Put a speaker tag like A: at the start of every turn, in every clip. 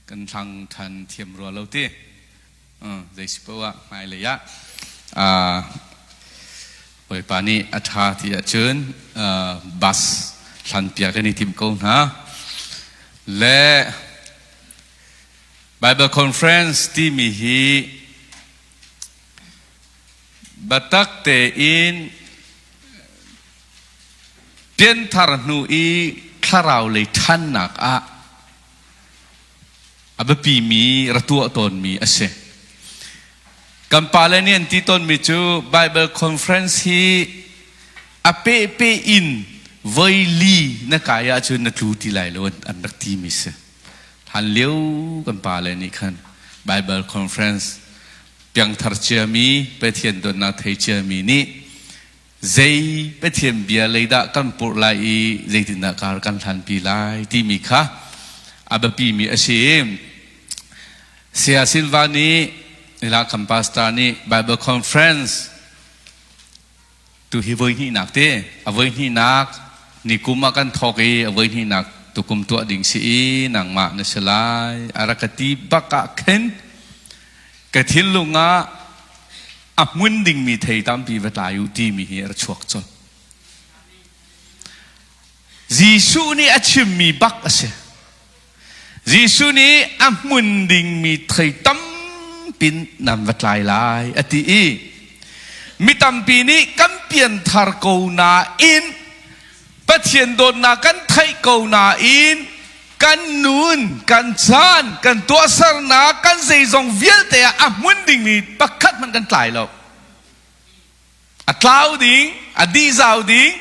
A: Kan hlang ṭhan thiam rua lo ti. Zei si poah hmailei ah Bawipa nih a ṭha ti ahcun bus hlanpiak kan i tim ko hna. Le Bible Conference timi hi biatak tein pianthar hnu i thlarau lei ṭhannak ah a biapimi ra tuah tawnmi a si. Kan pale nih an ti tawnmi cu Bible conference hi a pehpeh in voi li na kai ahcun na tlu ti lai lo an rak timi si. Hlan lio kan pale nih khan Bible conference piangthar ciami Pathian dawtnak thei ciami nih zei Pathian bia lei dah kan purh lai i zeitindah kar kan hlanpi lai timi kha a biapimi a si. Saya Silva nih ila kan pastor nih Bible conference tu hi voi hnihnak te a voi hnihnak ni kum ah kan thawk i a voi hnihnak tukum tuah ding si i nangmah na si lai a rak ka ti bak ah khin ka thinlung ah a hmun dingmi thei tampi va tlai u timi hi a ra chuak colh. Jesuh nih a chimmi bak a si. Jesuh nih a hmun dingmi thei tampi nan va tlai lai a ti i mi tampi nih kan pianthar ko nain Pathian dawtnak kan theih ko nain kan nun, kan caan, kan tuahsernak, kan zeizong vialte ah a hmun dingmi pakhat hmanh kan tlai lo. A tlau ding, a dihzau ding,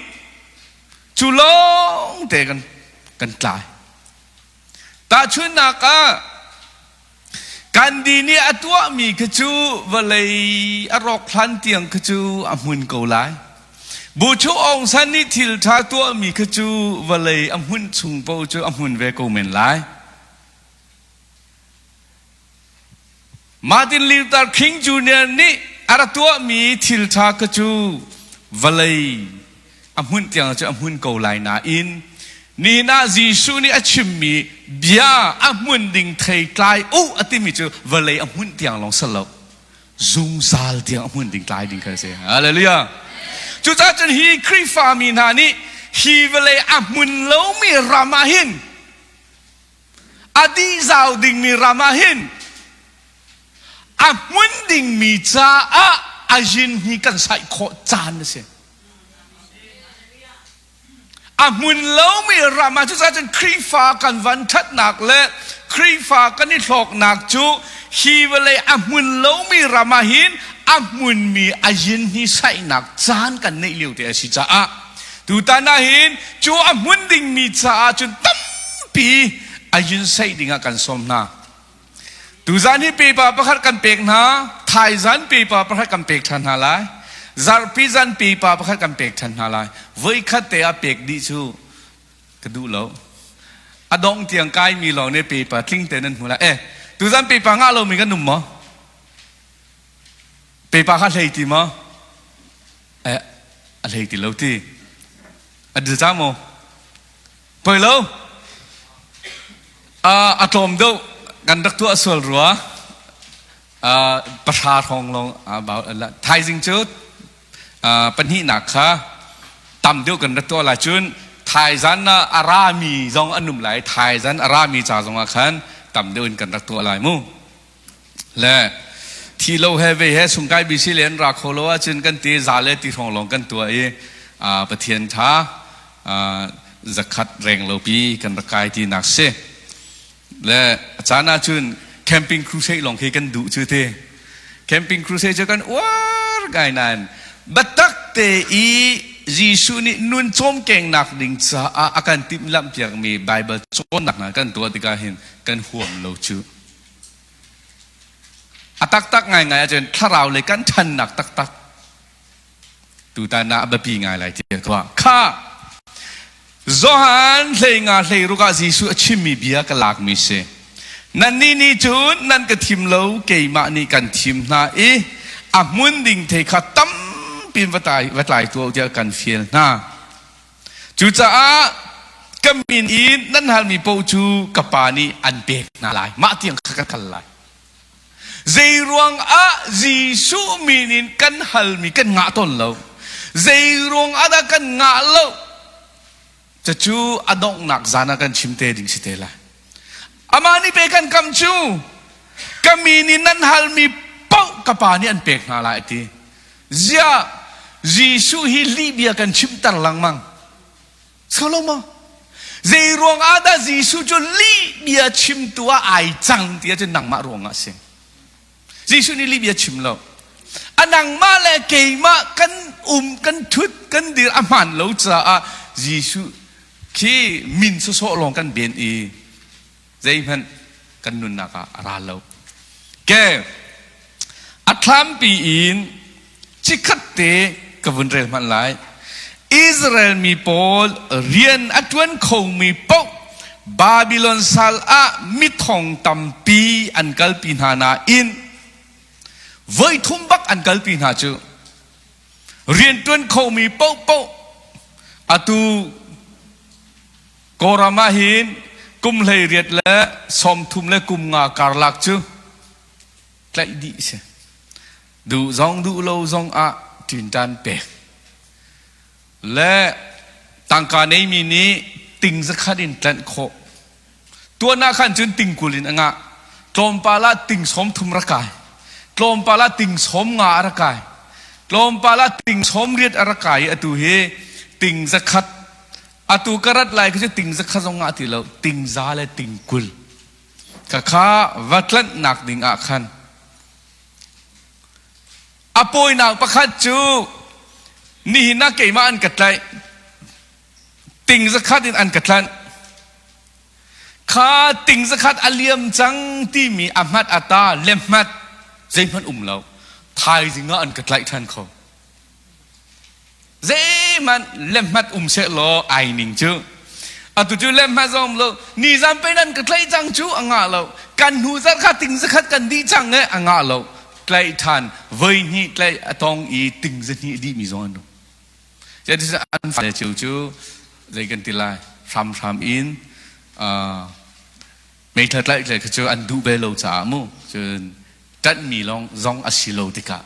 A: cu lawng te kan, kan tlai. Tahchunhnak ah, Gandhi nih a tuahmi kha cu vawlei a rawk hlan tiang kha cu a hmun ko lai. Buchu Aung San nih thil ṭha tuahmi kha cu vawlei a hmunh chung paoh cu a hmun ve ko men lai. Martin Luther King Jr. nih a ra tuahmi thil ṭha kha cu vawlei a hmunh tiang cu a hmun ko lai nain nihin ah Jesuh nih a chimmi bia a hmun ding thei tlai u a timi cu vawlei a hmunh tiang lawng si lo zungzal tiang a hmun ding tlai ding kha a si. Hallelujah. Cucaah cun hi Khrihfa mi hna nih hi vawlei a hmun lomi ram ah hin a dihzau dingmi ram ah hin a hmun dingmi caah a yin hi kan saih khawh caan a si. A hmun lomi ram ah cucaah cun Khrihfa kan van ṭhatnak le Khrihfa kan i hlawknak cu hi vawlei a hmun lomi ram ah hin a hmunmi a yin hi saihnak caan kan neih lio te a si caah tutan ah hin cu a hmun dingmi caah cun tampi a yin saih dingah kan sawm hna. Tuzan hi pepa pakhat kan pek hna, thaizan pepa pakhat kan pek ṭhan hna lai, zarhpi zan pepa pakhat kan pek ṭhan hna lai. Voikhat te ah pek dih cu ka duh lo. A dong tiang kaimi lawng nih pepa tling te nan hmu lai. Eh, tuzan pepa ngah lomi kan um maw? Pepa kha hlei ti maw? Eh, a hlei ti lo ti. A dil cang maw? Poi lo. A tlawm deuh kan rak tuah sual rua. Pahra hrawng lawng thaizing cu pahnihnak kha tam deuh kan rak tuah lai cun thaizan a rami zong an um lai thaizan a rami ca zong ah khan tam deuh in kan rak tuah lai mu le thi lo he ve he sungkai bisi le an ra kho lo ahcun kan ti za le ti hrawng lawng kan tuah i Pathian tha zakhat reng lo pi kan rak kai ti nak si le a caan ahcun camping crusade lawng khi kan duh cu ti camping crusade cu kan uar ngai nain biatak te i Jesuh nih nun cawmkengnak ding caah a kan timhlamh piakmi Bible cawnnak hna kan tuah tikah hin kan huam lo cu A taktak ngaingai ahcun thlarau lei kan ṭhannak taktak tutan ah a biapi ngai lai tiah ka ruah. Kha Johan hlei nga hlei ruk ah Jesuh a chimmi bia ka lakmi si. Nannih nih cun nan ka thim lo, keimah nih kan thim hna i a hmun ding thei kha tampi in va tlai tuah u tiah kan fial hna. Cucaah Ka min in nan halmi paoh cu ka Pa nih an pek hna lai. Mah tiang kha kan kal lai. Zei ruangah Jesuh min in kan halmi kan ngah tawn lo? Zei ruangah dah kan ngah lo? Cucu a donghnak zan ah kan chim te ding si te lai. Amah nih pe kan kam cu ka min in nan halmi paoh ka Pa nih an pek hna lai a ti. Ziah Jesuh hi lihbia kan chimter lengmang. Solomo zei ruang ah dah Jesuh cu lihbia chimtu ah ai cang ti ahcun nangmah ruang ah a si. Jesuh nih lihbia chim lo. A nangmah le keimah kan um, kan thut, kan dir a hmaan lo caah Jesuh khi min sawsawh lawng kan ben i zeihmanh kan nunnak ah a ra lo. Ke a thlampi in chikkhat te ka vun rel hmanh lai. Israel mi pawl rian a ṭuan khomi paoh Babylon sal ah mithong tampi an kalpi hna nain voi thum bak an kalpi hna cu rian ṭuan khomi paohpaoh atu Kawlram ah hin kum 18 le 30 le kum nga karlak cu tlaih dih si. Duh zong duh lo zong ah ṭinṭan pek. Le tangka neimi nih ting zakhat in tlanh khawh. Tuan ah khan cun ting 20 in a ngah. Tlawmpal ah ting 30 rak kai. Tlawmpal ah ting 50 a rak kai. Tlawmpal ah ting 80 a rak kai i atu hi ting zakhat atu ka rat lai khi cu ting zakhat zong ngah ti lo ting za le ting 20 khakha va tlanhnak ding ah khan a pawinak pakhat cu nihin ah keimah an ka tlaih ting zakhat in an ka tlanh kha ting zakhat a liam cang timi a hmat a ta le hmat zeihmanh um lo thaizing ah an ka tlaih ṭhan kho Zeihmanh lehmat um sehlaw ai ning cu. Atu cu lehmat zong um lo. Nizan pe nan ka tlaih cang cu a ngah lo. Kan hnu zarh kha ting zakhat kan dih cang e a ngah lo. Tlaih ṭhan voi hnih tlaih a tong i ting zahnih dihmi zong an um. Jadi an fale cio cu zei kan ti lai hramhram in meithal tlaih tlaih kha cu an duh ve lo caah mu cun ṭanhmi lawng zong a si lo tikah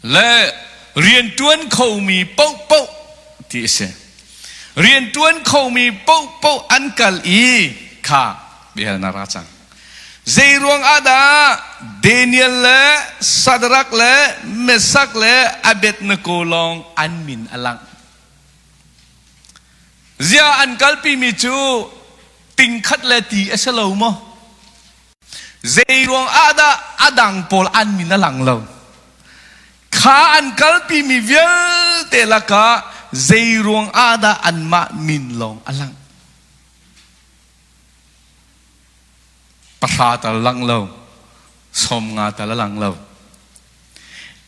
A: Le rianṭuan khomi paohpaoh ti a si. Rianṭuan khomi paohpaoh an kal i kha biahalnak ra cang. Zei ruang ah dah Daniel le Shadrach le Meshach le Abednego lawng an min a langh? Ziah an kalpimi cu tingkhat le ti a si lo maw? Zei ruang ah dah a dang pawl an min a lang lo? Kha an kalpimi vialte lakah zei ruang ah dah anmah min lawng a lang? Pahra tal lang lo, 50 tal a lang lo.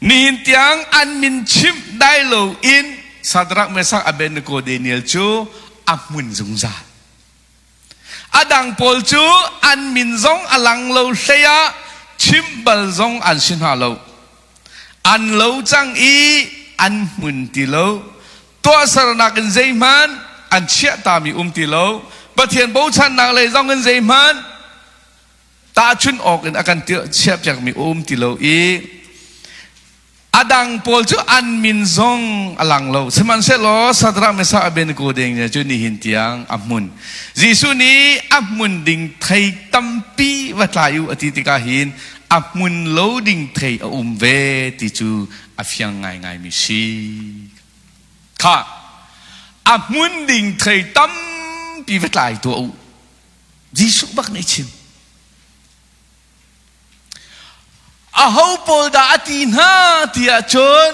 A: Nihin tiang an min chimh dai lo in Shadrach, Meshach, Abednego, Daniel cu a hmun zungzal. A dang pawl cu an min zong a lang lo hlei ah chimh bal zong an si hna lo. An lo cang i an hmun ti lo. Tuahsernak in zeihmanh an chiahtami um ti lo. Pathian bochannak lei zong in zeihmanh tahchunh awk in a kan chiahpiakmi um ti lo i A dang pawl cu an min zong a lang lo. Sihmanhsehlaw Shadrach, Meshach, Abednego ding cu nihin tiang a hmun. Jesuh nih a hmun ding thei tampi va tlai u a ti tikah hin a hmun lo ding thei a um ve ti cu a fiang ngaingaimi si. Kha a hmun ding thei tampi va tlai tuah u. Jesuh bak nih a chim. Aho pawl dah a ti hna ti ahcun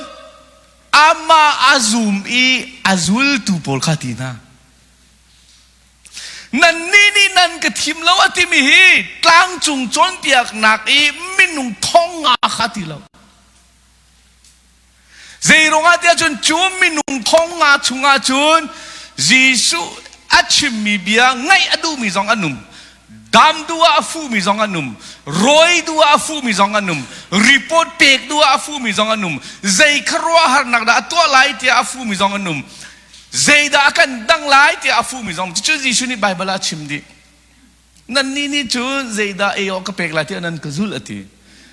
A: amah a zum i a zultu pawl kha ti hna. Nannih nih nan ka thim lo a timi hi tlangcung cawnpiaknak i minung thong nga kha ti lo. Zei ruangah tiah cun cu minung thong nga chungah cun Jesuh a chimmi bia ngaih a duhmi zong an um. Dam duh ah a fuhmi zong an um. Rawi duh ah a fuhmi zong an um. Report pek duh ah a fuhmi zong an um. Zei khuaruahharnak dah a tuah lai tiah a fuhmi zong an um. Zeidah a kan dang lai tiah a fuhmi zong cucu Jesuh nih Baibal ah a chim dih. Nannih nih cun zeidah ei awk ka pek lai tiah nan ka zulh a ti.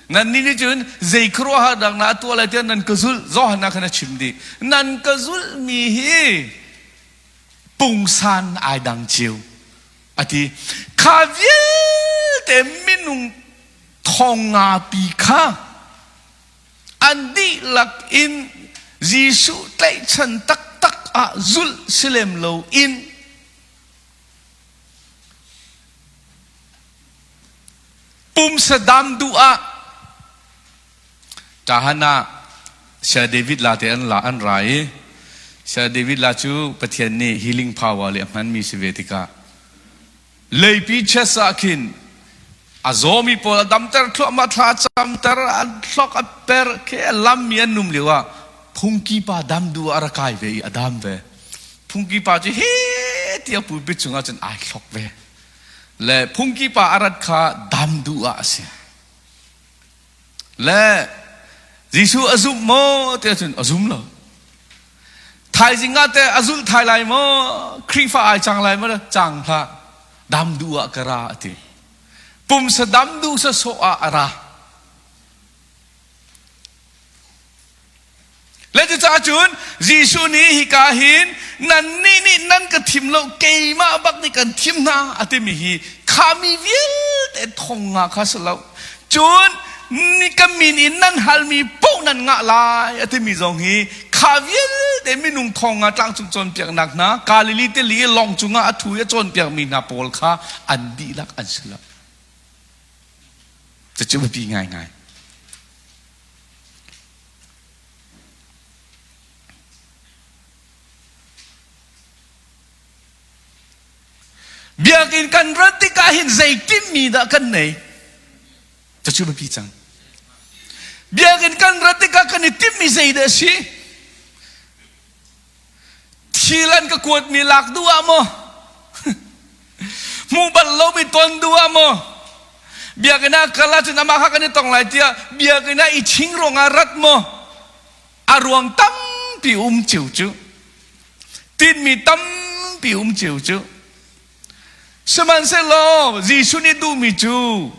A: Nannih nih cun zei khuaruahhar dang dah a tuah lai tiah nan ka zulh. Johan ah khan a chim dih. Nan ka zulhmi hi pungsan ai dang cio a ti. Kha vialte minung thong ngapi kha an dihlak in Jesuh tlaihchan taktak ah zulh si lem lo in pumsa dam duh ah ṭahan ah Saya David la te an la an ra i Saya David la cu Pathian nih healing power le a hmanmi si ve tikah Leipi chest ah khin a zawmi pawl a damter thluahmah thla a camter an hlok a per khi a lammi an num lio ah phungki pa dam duh ah a ra kai ve i a dam ve. Phungki pa cu he tiah pulpit cungah cun ai hlok ve. Le phungki pa a rat kha dam duh ah a si. Le Jesuh a zumh maw tiah cun a zum lo. Thaizing ah teh a zulh thai lai maw? Khrihfa ai cang lai maw? Cang hlah. Dam duh ah ka ra a ti. Pumsa dam duh sawsawh ah a ra. Le cucaah cun Jesuh nih hika hin nannih nih nan ka thim lo keimah bak nih kan thim hna a timi hi khami vialte thong nga kha si lo. Cun ni ka min in nan halmi paoh nan ngah lai a timi zong hi kha vialte minung thong nga tlangcung cawnpiaknak hna Galilee tili i lawng cungah a thu i a cawnpiakmi hna pawl kha an dihlak an si lo. Cucu biapi ngaingai. Biakinn kan rat tikah hin zei timhmi dah kan nei? Cucu biapi cang. Biakinn kan rat tikah kan i timhmi zei dah a si? Thil an ka kuatmi lak duh ah maw? Hmuh bal lomi ton duh ah maw? Biakinn ah kal ahcun amah kha kan i tong lai tiah biakinn ah i ching ruangah rat maw? A ruang tampi um cio cu. Tinhmi tampi um cio cu. Sihmanhsehlaw Jesuh nih duhmi cu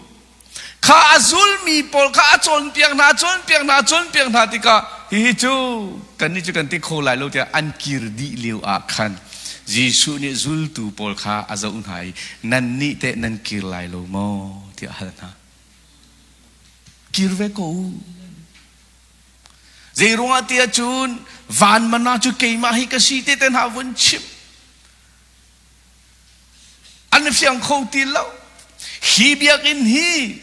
A: kha a zulmi pawl kha a cawnpiak hna, cawnpiak hna, cawnpiak hna tikah hihi cu kannih cu kan ti kho lai lo tiah an kir dih lio ah khan Jesuh nih zultu pawl kha a zoh hna i nannih teh nan kir lai lo maw tiah a hal hna. Kir ve ko u. Zei ruangah tiah cun van mana cu keimah hi ka si te te hna vun chim. An fiang kho ti lo. Hi biakinn hi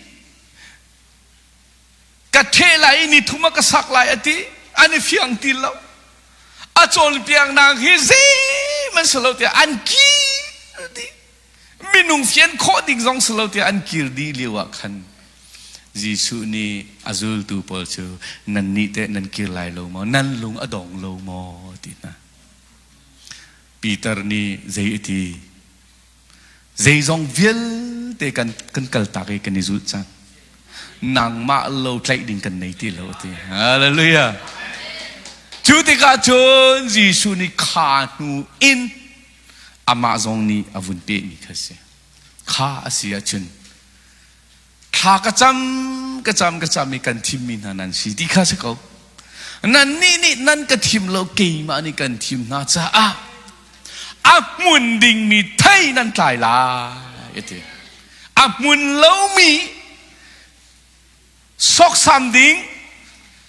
A: ka ṭheh lai i nithum ah ka sak lai a ti. An i fiang ti lo. A cawnpiaknak hi zeihmanh si lo tiah an kir dih. Minung fian khawh ding zong si lo tiah an kir dih lio ah khan Jesuh nih a zultu pawl cu nannih teh nan kir lai lo maw? Nan lung a dong lo maw? ti hna. Peter nih zei a ti? Zeizong vialte kan kan kaltak i kan i zulh cang. Nangmah lo tlaih ding kan nei ti lo a ti. Hallelujah. Cu tikah cun Jesuh nih kha hnu in amah zong nih a vun pehmi kha si. Kha a si ahcun thla ka cam ka cam ka cam i kan thimmi hna nan si ti kha si ko. Nannih nih nan ka thim lo keimah nih kan thim hna caah a hmun dingmi thei nan tlai lai a ti. A hmun lomi sawksam ding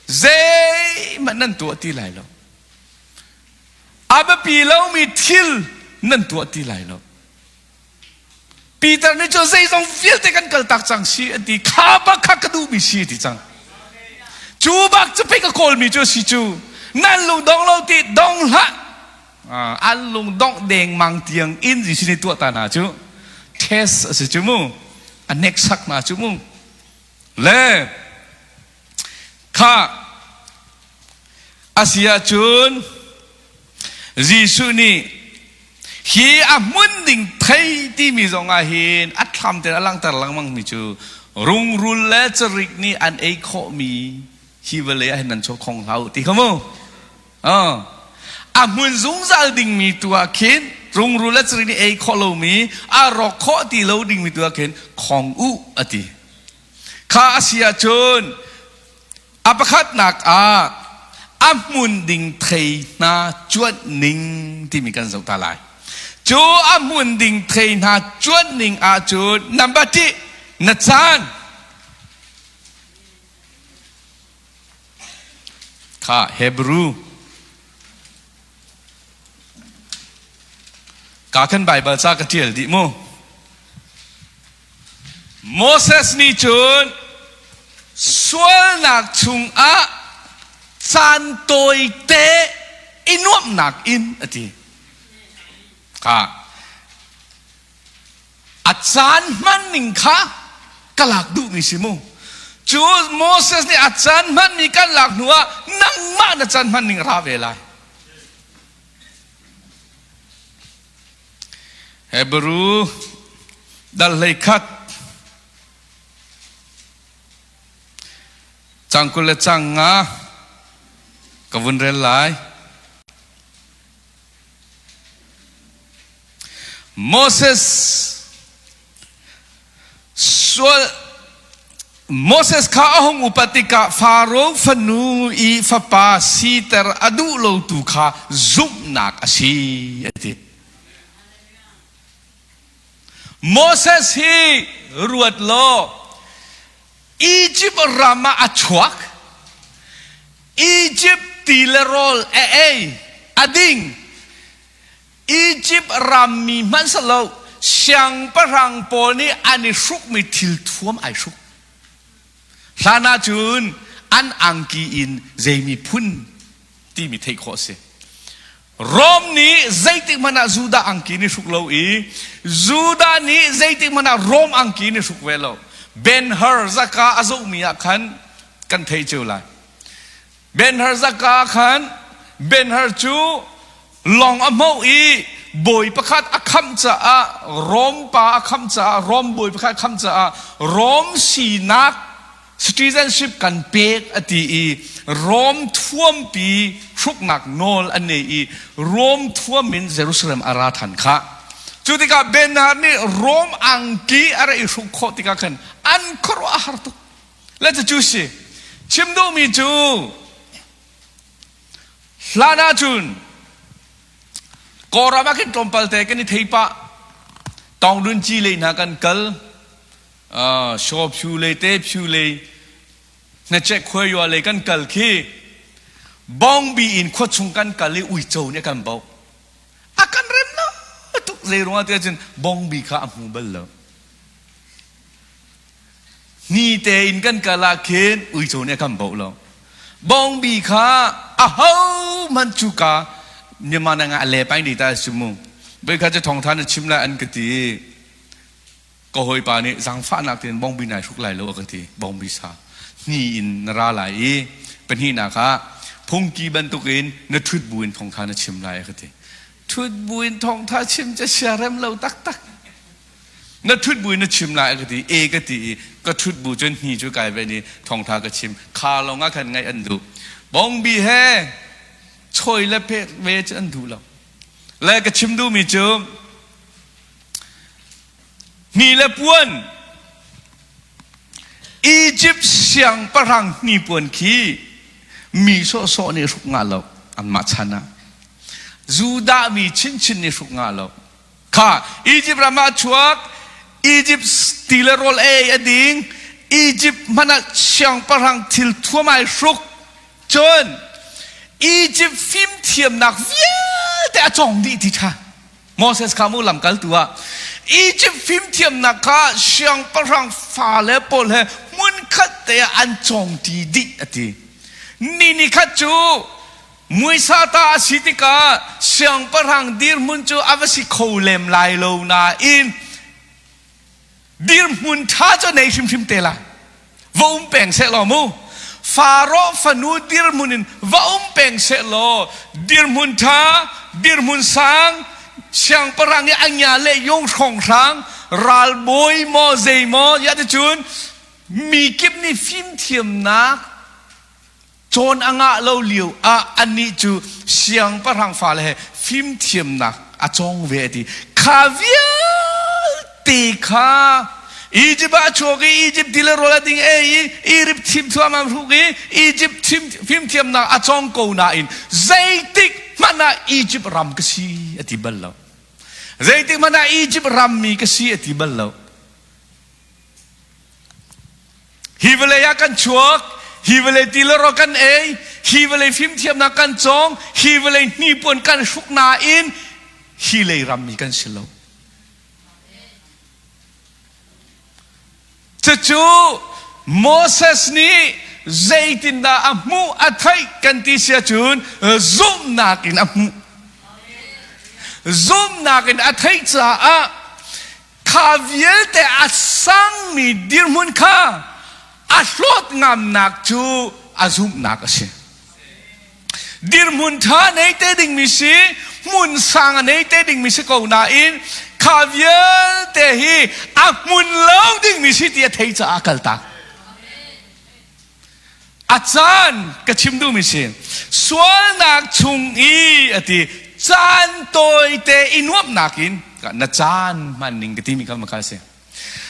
A: zeihmanh nan tuah ti lai lo. A biapi lomi thil nan tuah ti lai lo. Peter nih cun zeizong vialte kan kaltak cang si a ti. Kha bak kha ka duhmi si a ti cang. Cu bak cu pei ka kawlmi cu a si cu. Nan lung dong lo ti dong hlah. An lung dongh dengmang tiang in Jesuh nih tuah ta hna cu. Test a si cu mu. A hneksak hna cu mu. Le kha a si ahcun Jesuh nih hi a hmun ding thei timi zong ah hin a thlam tein a langhter lengmang mi cu rungrul le carik nih an ei khawhmi hi vawlei ah hin nan chaw khong hlah u ti kha mu. A hmun zungzal dingmi tu ah khin rungrul le ciri nih ei khawh lomi, a rawk khawh ti lo dingmi tu ah khin khong u a ti. Kha a si ahcun a pakhatnak ah a hmun ding thei hna cuanh ning timi kan zoh ta lai. Cu a hmun ding thei hna cuanh ning ahcun number ṭih na caan kha Hebrew ka kan Baibal ca ka ṭial dih mu. Moses nih cun sualnak chungah caan tawite i nuamhnak in a ti. Kha a caan hman ning kha ka lak duhmi si mu. Cu Moses nih a caan hmanmi kan lak hnuah nangmah na caan hman ning ra ve lai. Hebrew dal 11 cang 25 ka vun rel lai. Moses sual Moses kha a hung upat tikah Faro fanu i fapa siter a duh lotu kha zumhnak a si a ti. Moses hi ruat law Egypt ram ah a chuak. Egypt ti le rawl a ei, a ding. Egypt rammi hmanh si lo siangpahrang pawl nih an i hrukmi thil thuam ai hruk. Hlan ahcun an angki in zei miphun timi theih khawh a si. Rom nih zeitik hmanh ah Judah angki nih hruk lo i Judah nih zeitik hmanh ah Rom angki nih hruk ve lo. Ben Hur zaka a zohmi ah khan kan theih cio lai. Ben Hur zaka khan Ben Hur cu lawng a hmoh i bawi pakhat a khamh caah Rom pa a khamh caah Rom bawi pakhat a khamh caah Rom sinak citizenship kan pek a ti i Rom thuampi hruknak nawl an nei i Rom thuam in Jerusalem a ra than kha. Cu tikah Bernard nih Rom angki a ra i hruk khawh tikah khan an khuaruah a har tuk. Le cucu si. Chim duhmi cu hlan ahcun Kawlram ah khin tlawmpal te kan i thei pah. Tawngdun ci lei hna kan kal. Shaw Phyu lei te Phyu lei hnachek khuai lei kan kal khi bawngbi in khua chung kan kal i uico nih a kan bauh. A kan rem lo tuk zei ruangah tiah cun bawngbi kha a hmu bal lo. Ni tein kan kal ah khin uico nih a kan bauh lo. Bawngbi kha a ho hmanh cuka Myanmar na nga a le paing dih ta si mu. Voi kha cu thawngtha na chim lai an ka ti. Ka hawipa nih zaangfahnak tein bawngbi nai hruk lai lo a ka ti. Bawngbi sa hni in na ra lai i pahnihnak ah phungki bantukin na ṭhut buin thawngtha na chim lai a ka ti. Ṭhut buin thawngtha chim cu siarem lo taktak. Na ṭhut buin na chim lai a ka ti. E ka ti i ka ṭhut bu cun hni cu kai ve ni thawngtha ka chim. Kha lawng ah khan ngaih an duh. Bawngbi he choi le pek ve cu an duh lo. Le ka chim duhmi cu Hni le puan Egypt siangpahrang hnipuan khi mi sawhsawh nih hruk ngah lo anmah chan ah Judah mi chinchin nih hruk ngah lo kha Egypt ram ah chuak Egypt ti le rawl ei a ding Egypt hmanh ah siangpahrang thil thuam ai hruk cun Egypt fimthiamnak vialte a cawng dih ti ṭha Moses kha mu lamkaltu ah Egypt fimthiamnak kha siangpahrang fale pawl he hmunkhat te ah an cawngṭi dih a ti. Ni ni khat cu muisa ta a si tikah siangpahrang dirhmun cu a va si kho lem lai lo nain dirhmun ṭha cu nei hrimhrim te lai. Va um peng seh law mu. Faro fanu dirhmun in va um peng seh law dirhmun ṭha, dirhmun sang, siangpahrang i a ngia le yong hrawnghrang, ralbawi maw zei maw ya ticun mi kip nih fimthiamnak. Cawn a ngah lo lio ah anih cu siangpahrang fale he fimthiamnak a cawng ve a ti. Kha vialte kha Egypt ah a chuak i Egypt ti le rawl a ding ei i Egypt thimthuam a hruk i Egypt fimthiamnak a cawng ko nain zeitik hmanh ah Egypt ram ka si a ti bal lo. Zeitik hmanh ah Egypt rammi ka si a ti bal lo. Hi vawlei ah kan chuak, hi vawlei ti le rawl kan ei, hi vawlei fimthiamnak kan cawng, hi vawlei hnipuan kan hruk nain hi lei rammi kan si lo. Cucu Moses nih zeitindah a hmuh a theih kan ti si ahcun zumhnak in a hmuh. Zumhnak in a theih caah kha vialte a sangmi dirhmun kha a hlawt ngamnak cu a zumhnak a si. Dirhmun ṭha nei te dingmi si, hmun sang a nei te dingmi si ko nain kha vialte hi a hmun lo dingmi si ti a thei caah a kaltak. A caan ka chim duhmi si sualnak chung i a ti caan tawite i nuamhnak in na caan hman ning ka timi kha makha si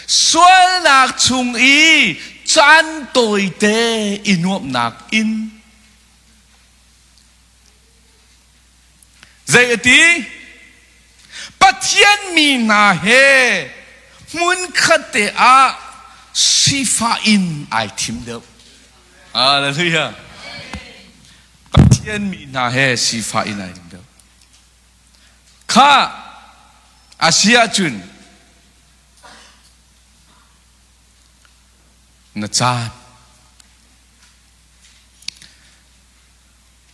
A: sualnak chung i caan tawite i nuamhnak in Zei a ti? Pathian mi hna he hmunkhat te ah sifah in ai thim deuh. Hallelujah. Pathian mi hna he sifah in ai thim deuh. Kha a si ahcun na caan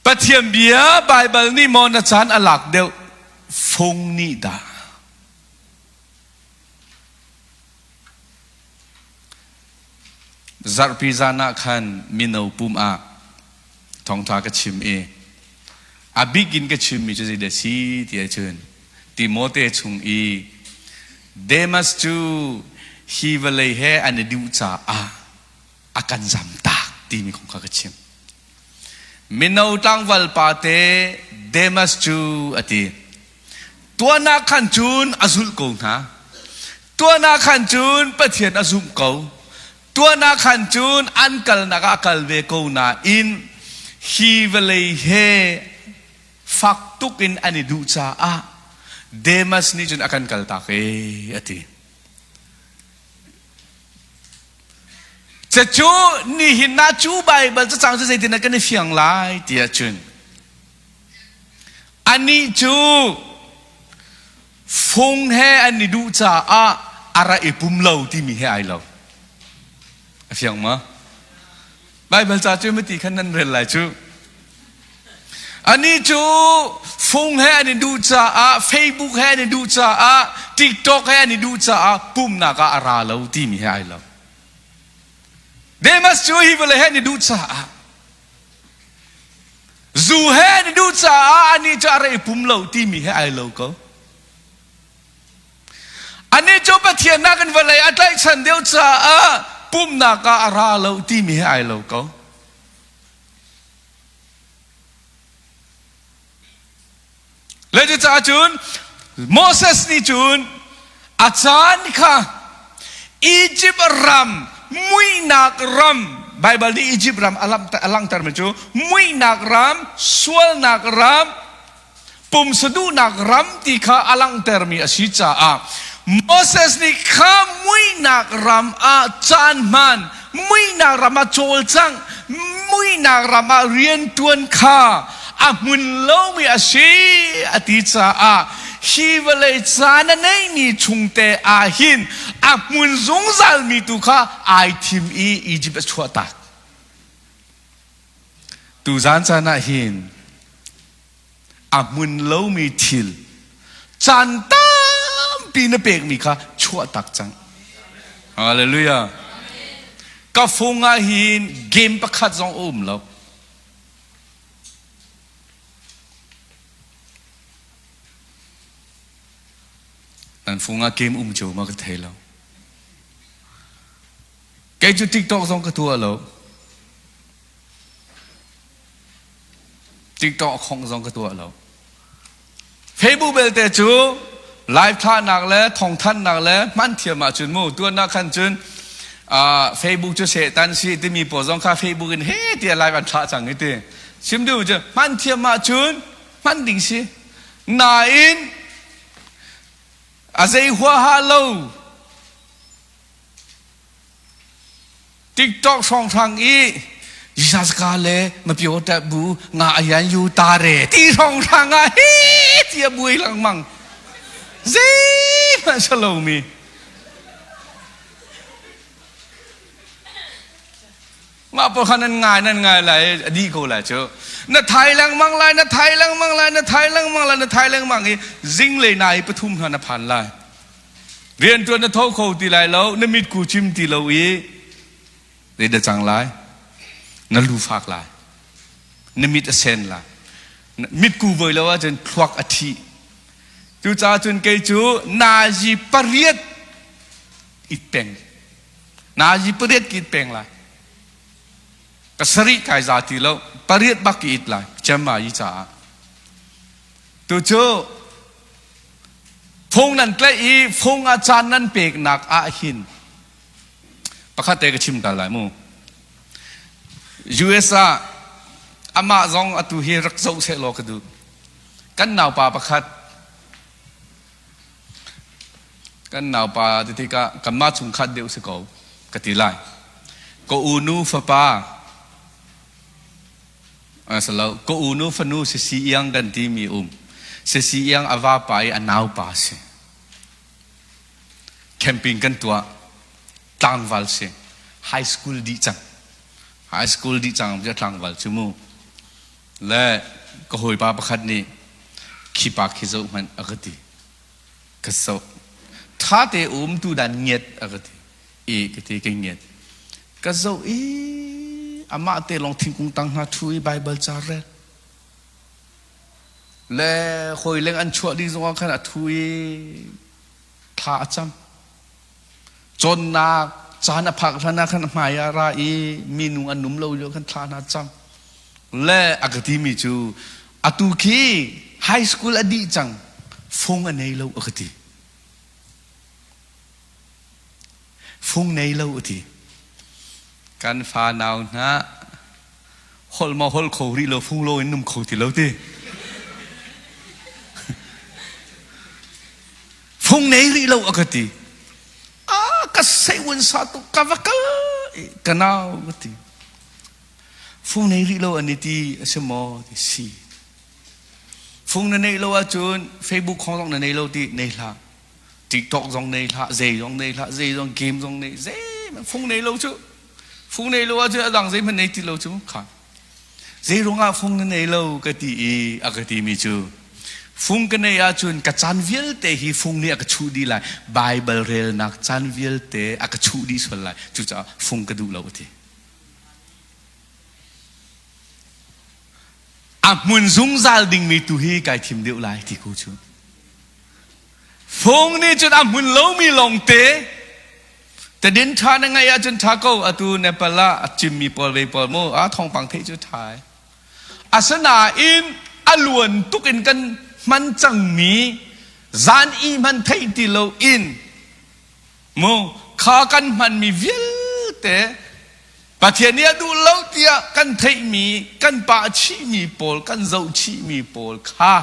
A: Pathian bia Baibal nih maw na caan a lak deuh fung nih dah? Zarhpi zan ah khan mino pum ah thawngṭha ka chim i a bik in ka chimmi cu zeidah si ti ahcun Timote chung i Demas cu hi vawlei he an i duh caah a kan zamtak timi kong kha ka chim. Mino tlangval pate Demas cu a ti. Tuan ah khan cun a zulh ko hna. Tuan ah khan cun Pathian a zumh ko. Tuan ah khan cun an kalnak ah a kal ve ko nain hi vawlei he fak tuk in an i duh caah Demas nih cun a kan kaltak ee a ti. Cucu nihin ah cu Baibal cacang cu zeitin kan i fiang lai ti ahcun anih cu fung he an i duh caah a ra i pum lo timi he ai lo. A fiang ma? Baibal ca cu mati khan nan rel lai cu. Anih cu fung he an i duh caah, Facebook he an i duh caah, TikTok he an i duh caah pumnak ah a ra lo timi he ai lo. Demas cu hi vawlei he an i duh caah, zu he an i duh caah anih cu a ra i pum lo timi he ai lo ko. Anih cu Pathian nakin vawlei a tlaihchan deuh caah pumnak ah a ra lo timi he ai lo ko. Le cucaah cun Moses nih cun a caan kha Egypt ram muihnak ram Baibal nih Egypt ram a langhtermi cu muihnak ram sualnak ram pumsaduhnak ram ti kha a langhtermi a si caah Moses nih kha muihnak ram ah caan hman muihnak ram ah cawlcangh muihnak ram ah rianṭuan kha a hmun lomi a si a ti caah hi vawlei caan a neimi chungte ah hin a hmun zungzalmi tu kha ai thim i Egypt a chuahtak. Tuzan caan ah hin a hmun lomi thil caan tampi na pekmi kha chuah tak cang. Hallelujah. Ka fung ah hin game pakhat zong a um lo. Nan fung ah game um cio ma ka thei lo. Kei cu TikTok zong ka tuah lo. TikTok khong zong ka tuah lo. Facebook belte cu live thlahnak le thawngthanhnak le hman thiam ahcun mu tuannak khan cun Facebook cu Satan si timi pawl zong kha Facebook in he tiah live an thlah cang i ti. Chim duh cu hman thiam ahcun hman ding si. Nain a zei huaha lo TikTok hrawnghrang i Jisaska le mapio ta bu nga ayan yu ta re ti hrawnghrang ah hi ti a buai lengmang zeihmanh si lomi mah pawl kha nan ngai nan ngai lai a dih ko lai cu na thai lengmang lai na thai lengmang lai na thai lengmang lai na thai lengmang i zinglei nai pathum hna na phan lai Rianṭuan na tho kho ti lai lo, na mitku cim ti lo i zeidah cang lai? Na lu fak lai. Na mit a sen lai. Mitku voi lo ahcun thluak a thi. Cucaah cun kei cu nazi pariat it peng. Nazi pariat ki it peng lai. Ka sarih kai za ti lo, pariat bak ki it lai. Cem yi caah. Tu cu Fung nan tlaih i fung ah caan nan peknak ah hin pakhat te ka chim ta lai mu. US ah amah zong atu hi rak zoh seh law ka duh. Kan naupa pakhat kan naupa ti tikah kanmah chungkhat deuh si ko ka ti lai. Ka unu fapa Asalo ka unu fanu sisi iang kan timi um. Sisi iang a vapa i a naupa si. Camping kan tuah. Tlangval si. High school dih cang. High school dih cang bia tlangval cu mu. Le ka hawipa pakhat nih khi pa khi zoh hmanh a ka ti. Ka zoh. Tha te um tu dan ngiat a ka ti. I ka ti ka ngiat. Ka zoh i amah te lawng thingkung tang hna ṭhu i Baibal ca rel. Le hawi leng an chuah ding zongah khan a ṭhu i thla a cam. Cawnnak caan a phak hlan ah khan a hmai ah ra i minung an um lo lio khan thla hna cam. Le a ka timi cu atu khi high school a dih cang fung a nei lo a ka ti. Fung nei lo a ti. Kan fa nau hna holh maw holh kho rih lo fung lo in num kho ti lo ti. Fung nei rih lo a ka ti. A ka sei sa tu ka va kal ka nau ka ti. Fung nei rih lo an i ti a si maw ti si. Fung na neih lo ahcun Facebook khong zong na nei lo ti nei hlah. TikTok zong nei hlah, zei zong nei hlah, zei zong game zong nei, zei fung nei lo cu. Fung nei lo ahcun a dang zeihmanh nei ti lo cu kha. Zei ruangah fung na nei lo ka ti i a ka timi cu fung ka nei ahcun ka caan vialte hi fung nih a ka chuh dih lai. Bible relnak caan vialte a ka chuh dih sual lai. Cucaah fung ka duh lo a ti. A hmun zungzal dingmi tu hi kai thim deuh lai ti ko cu. Fung nih cun a hmun lomi lawngte tadin ṭha na ngaih ahcun ṭha ko atu Nepal ah a cimmi pawl ve pawl mu a thawngpang theih cu ṭha ai. Asinain a luan tuk in kan hman cangmi zan i hman theih ti lo in mu kha kan hmanmi vialte Pathian nih a duh lo tiah kan theihmi kan pah chihmi pawl kan zoh chihmi pawl kha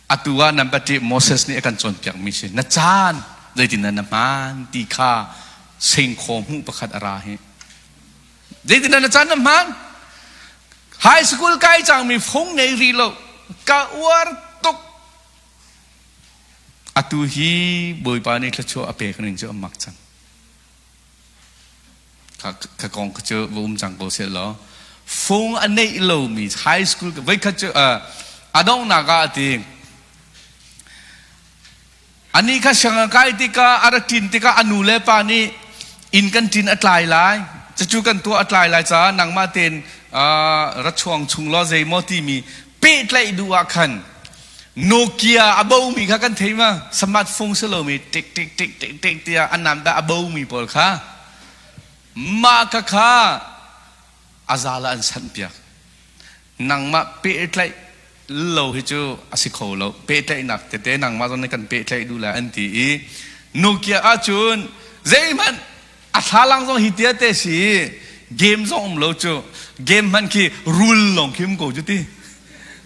A: Atu ah nan pati Moses nih a kan cawnpiakmi si na caan zeitin na hmaan ti kha sengkhaw hmuh pakhat a ra hi. Zeitin na caan na hmaan? High school kai cangmi fung nei rih lo ka uar tuk. Atu hi Bawipa nih thluachuah a pek ning cu a mak cang. Ka kong cu va um cang ko seh law fung a neih lomi high school voikhat cu a donghnak ah a ti ani kha sianginn kai tikah a ra ṭin tikah a nu le pa nih inn kan ṭin a tlai lai cucu kan tuah a tlai lai caah nangmah tein ra chuang chung law zeimaw timi pehtlaih duh ah khan Nokia a bomi kha kan thei ma smartphone si lomi tik tik tik tik tik tiah an nam dah a bomi pawl kha mah kha kha a zal ah an sanh piak. Nangmah pehtlaih lo hi cu a si kho lo. Pehtlaihnak tete nangmah zong nih kan pehtlaih duh lai an ti i Nokia ahcun zeihmanh a thlalang zong hi tia te si game zong um lo cu game hmanh khi rul lawng khi um ko cu ti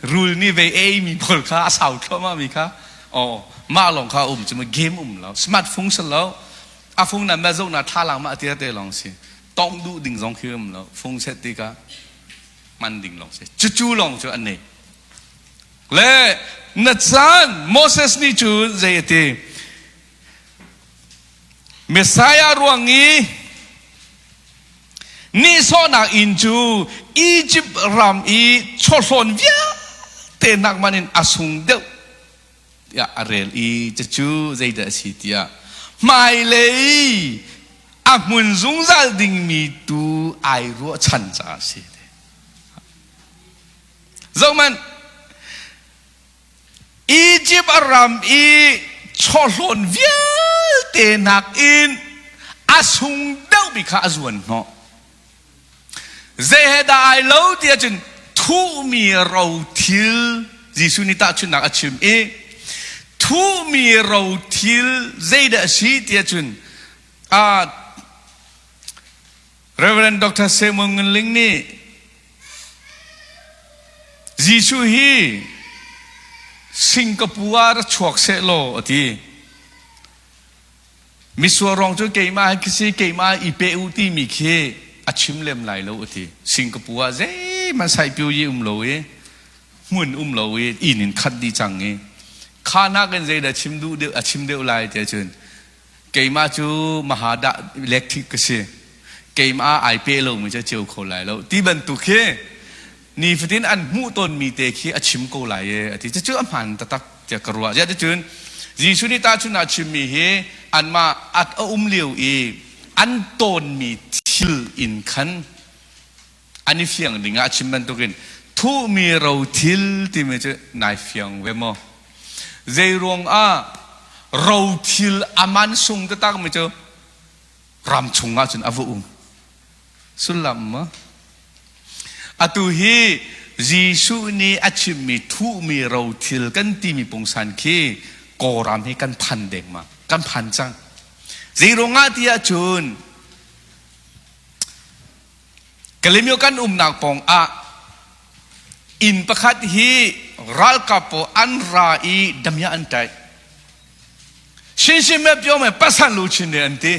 A: rul nih vei ei mi pawl kha a sau thluahmah mi kha oh mah lawng kha um cu game um lo smartphone si lo a phung na ma zoh na thlalang ma tia te lawng si tong duh ding zong khi um lo phung set tikah hman ding lawng si cucu lawng cu an nei le na caan Moses nih cun zei a ti Messiah ruang i nihsawhnak inn cu Egypt ram i chawhlawn vialte nakman in a sung deuh tiah a rel i cucu zeidah a si tiah hmailei a hmun zungzal dingmi tu ai ruahchan caah a si. Zohhmanh, Egypt a ram i chawhlawn vialte nakin a sung deuhmi kha a zuan hnawh. Zei he dah ai lo ti ahcun thuhmi rothil Jesuh nih tahchunhnak a chim i thuhmi rothil zeidah a si ti ahcun Reverend Dr. Samuel Ngun Ling nih Jesuh hi Singapore ah ra chuak sehlaw a ti. Misual ruang cu keimah khi si keimah i pe u timi khi a chim lem lai lo a ti. Singapore ah zeihmanh saipiu yi um lo i hmun um lo i inn in khat dih cang i kha nakin zeidah chim duh deuh a chim deuh lai ti ahcun keimah cu mahadah electric ka si keimah ai pe lomi cu ceu kho lai lo ti bantuk khi nifatin an hmuh tawnmi te khi a chim ko lai e a ti cucu a hmaan taktak tiah ka ruah ziah ticun Jesuh nih tahchun ah chimmi hi anmah at a um lio i an tawnmi thil in khan an i fiang ding ah a chim bantukin thuhmi rothil timi cu nai fiang ve maw zei ruang ah rothil a man sung taktak mi cu ram chung ah cun a va um sullam maw atu hi Jesuh nih a chimmi thuhmi rothil kan timi pungsan khi Kawlram hi kan phan dengmang kan phan cang zei ruangah ti ahcun Kalaymyo kan umnak pawng ah inn pakhat hi ralkap pawl an ra i damiah an ṭaih. Shinshime pyo me pasan lu chin an ti.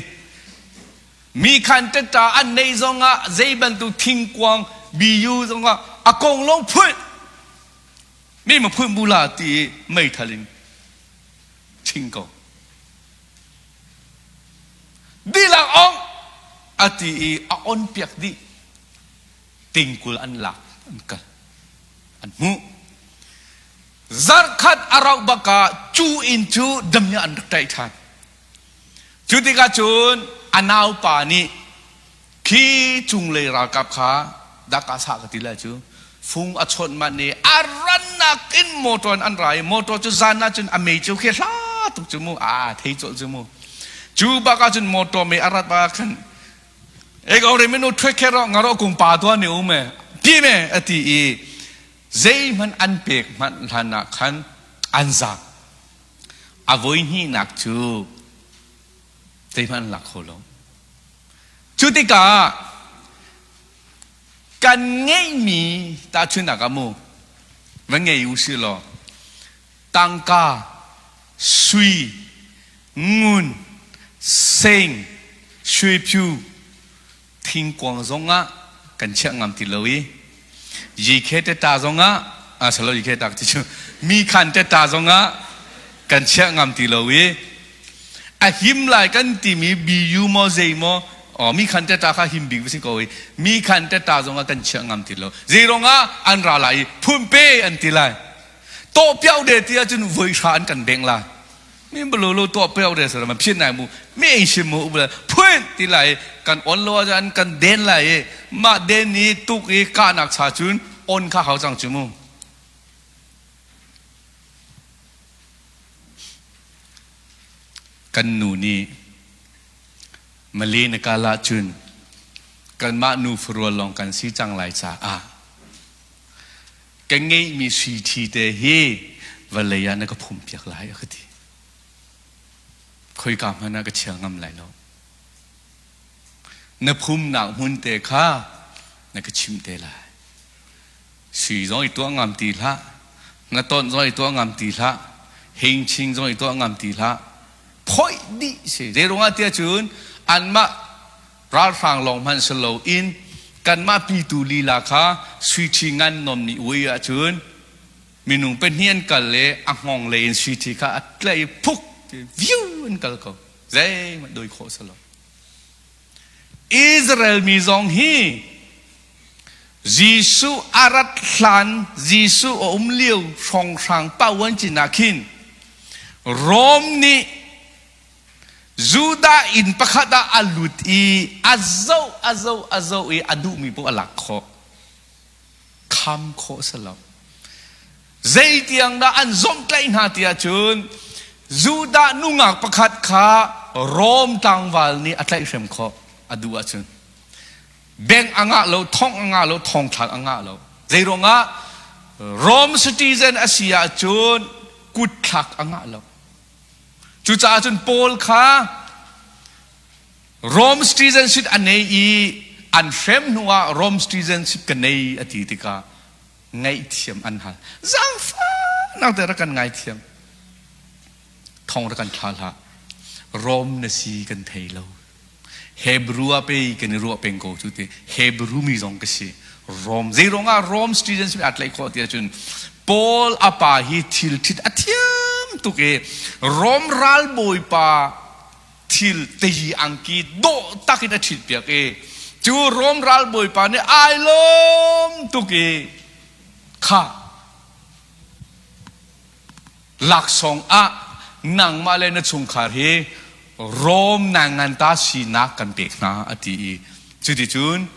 A: Mi khan teta an nei zongah zei bantuk thingkuang biu zongah a kong lawng phuih mi ma phuih bula ti meithal in ching ko. Dihlak ong a ti i a on piak dih. Tingkul an lak an kal an hmuh. Zarhkhat a rauh bak ah cu inn cu damiah an rak ṭaih ṭhan. Cu tikah cun a naupa nih khi cunglei ralkap kha daka sah ka ti lai cu fung a chawnh manh i a rannak in motor in an ra i motor cu zan ah cun a mei cu khi hla tuk cu mu a thei colh cu mu cu bak ah cun motor mei a rat bak ah khan ek ore minu thwe khe ro ngaro kung pa tua ni um e ti me a ti i zeihmanh an pek hmanh hlan ah khan an zaam a voi hnihnak cu zeihmanh an lak kho lo Cu tikah kan ngeihmi tahchunhnak ah mu va ngei u sih law tangka, sui, ngun, seng, suiphu, thingkuang zongah kan chiah ngam ti lo i yikhe teta zongah a salo yikhe tak ti cu mi khan teta zongah kan chiah ngam ti lo i a him lai kan timi BU maw zei maw mi khan teta kha him bik si ko i mi khan teta zong ah kan chiah ngam ti lo zei ruangah an ra lai i phun pe an ti lai to piao de ti ahcun voi hra an kan beng lai mi balo lo to piao de sara ma phian nai mu mi ei sim mu ubla phun ti lai kan on lo an kan den lai i mah den i tuk i ka nak cha cun on kha hau cang chu mu Kan nu nih Malay na kal ahcun kanmah nu farual lawng kan si cang lai caah. Ka ngeihmi sui ṭhi te hi vawlei ah na ka phumpiak lai a ka ti. Khoika hmanh ah ka chia ngam lai lo. Na phumnak hmun te kha na ka chimh te lai. Sui zong i tuah ngam ti hlah, ngatonh zong i tuah ngam ti hlah, hingching zong i tuah ngam ti hlah. Phoih dih si. Zeiruangah tiah cun anmah ralhrang lawng hmanh si loin kanmah pitu lila kha sui ṭhi ngan nom nih ui ahcun minung pahnih an kal le a hngawng lei in sui ṭhi kha a tlaih i phuk viu an kal ko. Zeihmanh dawi khawh si lo. Israel mi zong hi Jesuh a rat hlan Jesuh a um lio hrawnghrang pauan cin ah khin Rom nih Judah inn pakhat ah a lut i a zoh a zoh a zoh i a duhmi paoh a lak khawh. Kham khawh si lo. Zeitiang dah an zomhtlaih hna ti ahcun Judah nungak pakhat kha Rom tlangval nih a tlaihhrem khawh a duh ahcun. Bank a ngah lo, thong a ngah lo, thongthlak a ngah lo. Zeiruangah Rom citizen a si ahcun kutthlak a ngah lo. Cucaah cun Paul kha Rome citizenship a nei i an hrem hnuah Rome citizenship ka nei a ti tikah ngaihthiam an hal. Zaangfahnak te rak kan ngaithiam. Thong rak kan thla hlah. Rome na si kan thei lo. Hebrew ah pei kan i ruah peng ko cu ti. Hebrew mi zong ka si. Rome zeiruangah Rome citizenship aa tlaih khawh ti ahcun Paul a pa hi thil ṭhit a thiam tuk i Rome ralbawipa thil tei angki dawh tak in a ṭhit piak i cu Rome ralbawipa nih ai lawm tuk i kha laksawng ah nangmah le na chungkhar hi Rome nanganta sinak kan pek hna a ti i cuticun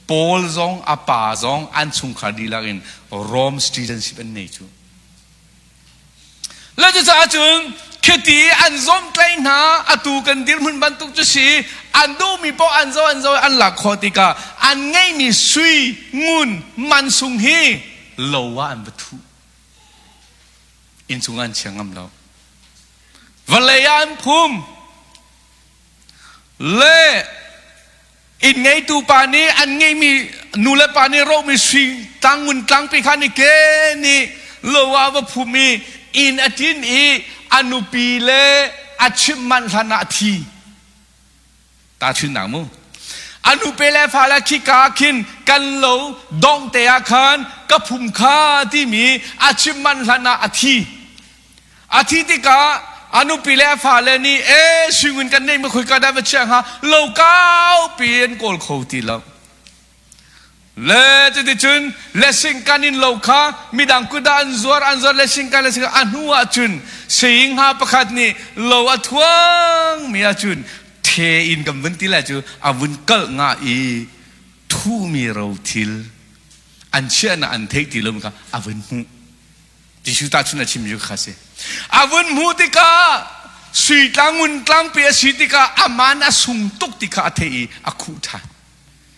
A: Paul zong a pa zong an chungkhar dihlak in Rome citizenship an nei cu. Le cucaah cun khiti an zawmtlaih hna atu kan dirhmun bantuk cu si an duhmi paoh an zo an zo an lak khawh tikah an ngeihmi sui ngun mansung hi lo ah an va thuh. Innchung ah an chia ngam lo. Vawlei ah an phum. Le inn ngeitu pa nih an ngeihmi nu le pa nih rohmi sui tlangngun tlangpi kha ni ke nih lo ah va phum i inn a ṭin i a nupi le a chimh manh hlan ah a thi. Tahchunhnak mu. A nupi le fale khika khin kan lo dongh te ah khan ka phum kha timi a chimh manh hlan ah a thi. A thi tikah a nupi le a fale nih e suingun kan neih ma khoika dah va chiah hnga lo kaupi an kawl kho ti lo. Le cuticun lesing kan in lo kha midang kut ah an zuar an zuar lesing kan lesing a hnu ah cun saying ha pakhat nih lo a thuang mi ahcun the in kan vun ti lai cu a vun kalh nga i thumi rothil an chiahnak an theih ti lo kha a vun hmuh. Jesuh tahchun a chim cu kha si. A vun hmuh tikah sui tlang ngun tlangpi a si tikah a man a sung tuk ti kha a theih i a khuh ṭhan.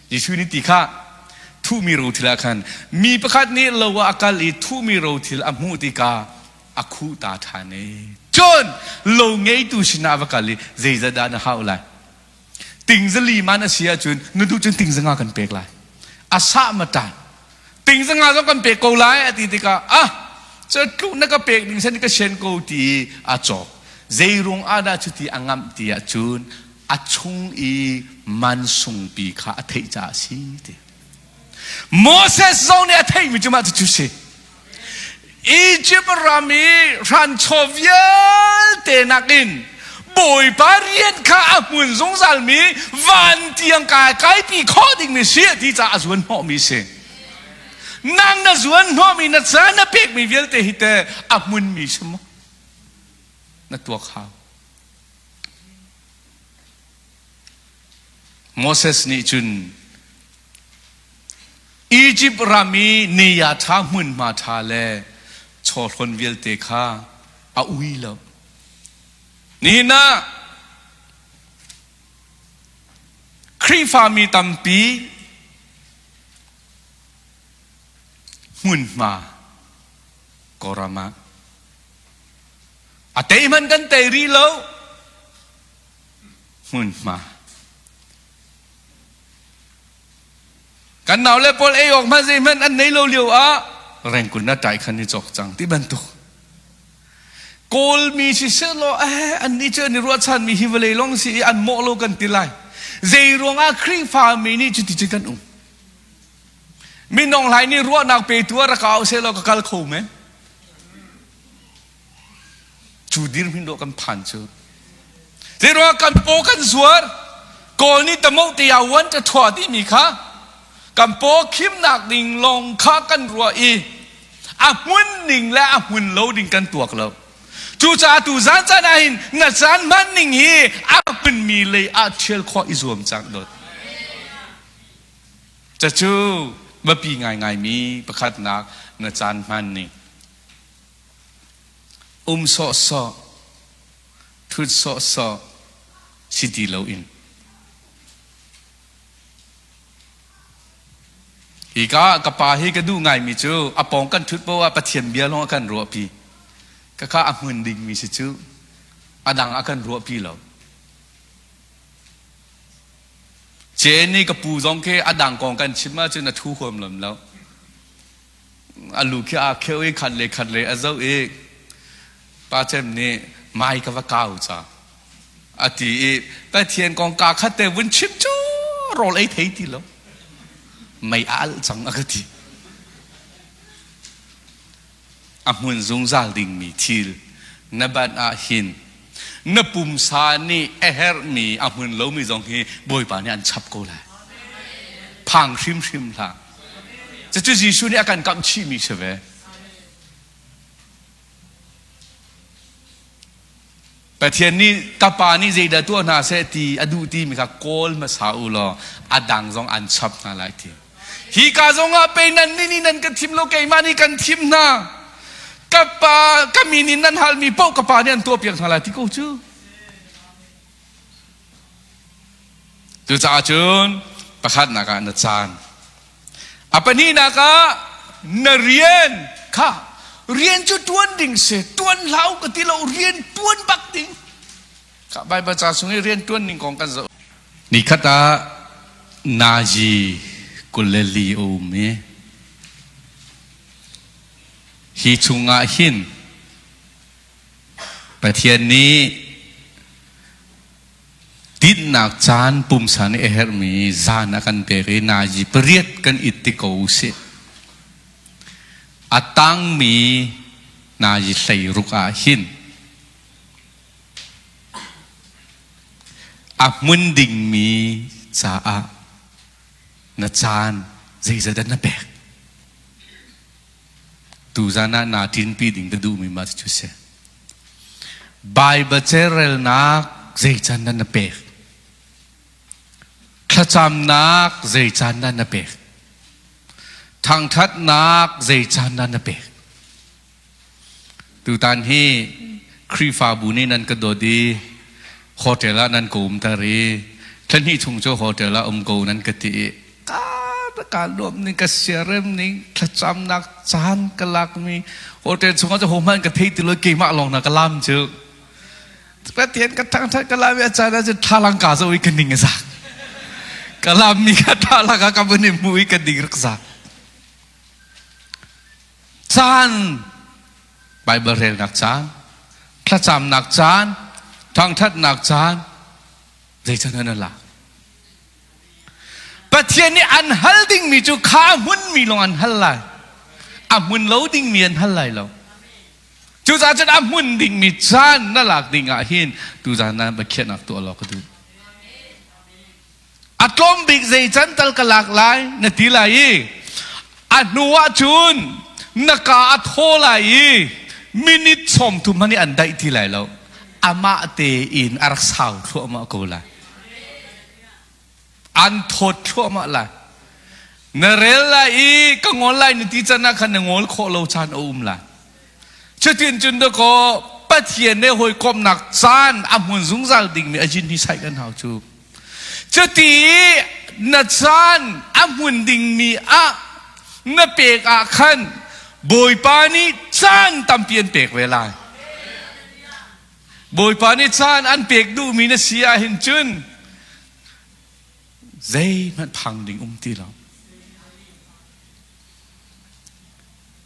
A: Jesuh nih ti kha thuhmi rothil ah khan mi pakhat nih lo ah a kal i thuhmi rothil a hmuh tikah a khuh ta ṭhan i cun lo ngeitu sinah a va kal i zeizat dah na hauh lai? Ting zali man a si ahcun na duh cun ting zanga kan pek lai. A sah ma ṭan. Ting zanga zong kan pek ko lai a ti tikah ah cu na ka pek ding san ka sian ko ti a cawk. Zeirung ah dah cuti a ngamh ti ahcun a chung i mansungpi kha a theih caah a si ti. Moses zong nih a theihmi cu mah cucu si. Egypt ram i hranchaw vialte nakin Bawipa rian kha a hmun zungzalmi van tiang kai kaipi khawh dingmi si a ti caah a zuan hnawhmi si. Nang na zuan hnawhmi na ca na pekmi vialte hi te a hmunmi si maw? Na tuak hau. Moses nih cun Egypt ram i neya ṭha hmunhma ṭha le chawhrawn vialte kha a ui lo. Nihin ah Khrihfami tampi Hmunhma Kawlram ah a tei hmanh kan tei rih lo. Hmunhma Kan nau le pawl ei awk hmanh zeihmanh an nei lo lio ah rengkun na ṭai khan i cawk cang ti bantuk. Kawlmi siseh law eh annih cu an i ruahchanmi hi vawlei lawng si i an mawh lo kan ti lai. Zei ruangah Khrihfa mi nih cuti cu kan um? Minung hlai nih ruahnak petu ah rak au seh law ka kal kho men. Cu dirhmun dawh kan phan cu. Zeiruangah kan paw kan zuar? Kawl nih tamoh te ah wan ta thua timi kha kan paw khimnak ding lawng kha kan ruah i a hmun ning le a hmun lo ding kan tuak lo. Cucaah tu zan caan ah hin na caan hman ning hi a hmunmi lei ah ṭhial khawh i zuam cang dot. Cacu biapi ngaingaimi pakhatnak na caan hman ning. Um sawhsawh, ṭhut sawhsawh si ti loin. Hika ka pa hi ka duh ngaimi cu a pawng kan ṭhut poah ah Pathian bia lawng a kan ruahpi. Kaka a hmun dingmi si cu a dang a kan ruahpi lo. Jen i ka pu zong khi a dang kong kan chim ahcun a ṭhu huam lem lo. A lu khi aa kheuh i khat le khat le a zoh i pa cem nih mai ka va kau ca a ti i Pathian kong kaa khat te vun chim cu rawl ei thei ti lo mei a alh cang a ka ti. A hmun zungzal dingmi thil na ban ah hin na pumsa nih a herhmi a hmun lomi zong hi Bawipa nih an chap ko lai. Phang hrimhrim hlah. Cucu Jesuh nih a kan kamh chihmi si ve. Pathian nih ka pa nih zeidah tuah hna seh ti a duh timi kha kawl hmasa u law a dang zong an chap hna lai ti. Hi ka zong ah pei nan nih nih nan ka thim lo keimah nih kan thim hna. Ka pa ka min in nan halmi paoh ka pa nih an tuahpiak hna lai ti ko cu. Cucaah cun pakhatnak ah na caan A pahnihnak ah na rian kha rian cu ṭuan ding si ṭuan hlah u ka ti lo rian ṭuan bak ding kha Baibal ca chung i rian ṭuan ning kong kan zoh. Nikhat ah nazi 24 a um i hi chungah hin Pathian nih Dinhnak caan pumsa nih a herhmi zan a kan pek i nazi pariat kan it ti ko usih. A tangmi nazi 16 ah hin a hmun dingmi caah na caan zeizat dah na pek? Tuzan ah naa ṭinpi ding ka duhmi mah cu si. Baibal carelnak zei can dah na pek? Thlacamnak zei can dah na pek? Thangṭhatnak zei can dah na pek? Tutan hi Khrihfabu nih nan ka dawt i hotel ah nan ka umter i thlahnih chung cu hotel ah um ko nan ka ti i ka nuam ning ka siarem ning thlacamnak caan ka lakmi hotel chungah cu hohmanh ka thei ti lo keimah lawng na ka lam cu Pathian ka thangthat ka lam i a caan ah cun thlalang ka zoh i ka ning a zak ka lammi kha thlalang ah ka vun i hmu i ka ning rak zak Caan Baibal relnak caan thlacamnak caan thangthatnak caan zeican an lak Pathian nih an hal dingmi cu kha a hmunmi lawng an hal lai. A hmun lo dingmi an hal lai lo. Cucaah cun a hmun dingmi caan na lak ding ah hin tuzaan na biakhiahnak tuah law ka duh. A tlawm bik zei can tal ka lak lai na ti lai i a hnu ah cun na ka a thaw lai i minute 30 hmanh an daih ti lai lo. Amah tein a rak sau thluahmah ko lai. An thawt thluahmah lai. Na rel lai i ka ngol lai na ti can ah khan na ngol khawh lo caan a um lai. Cutin cun dakaw Pathian he hawikomhnak caan a hmun zungzal dingmi a jin hi saih kan hau cu. Cuti na caan a hmun dingmi ah Na pek ah khan Bawipa nih caan tampi an pek ve lai. Bawipa nih caan an pek duhmi na si ahhin cun zeihmanh phang ding um ti lo.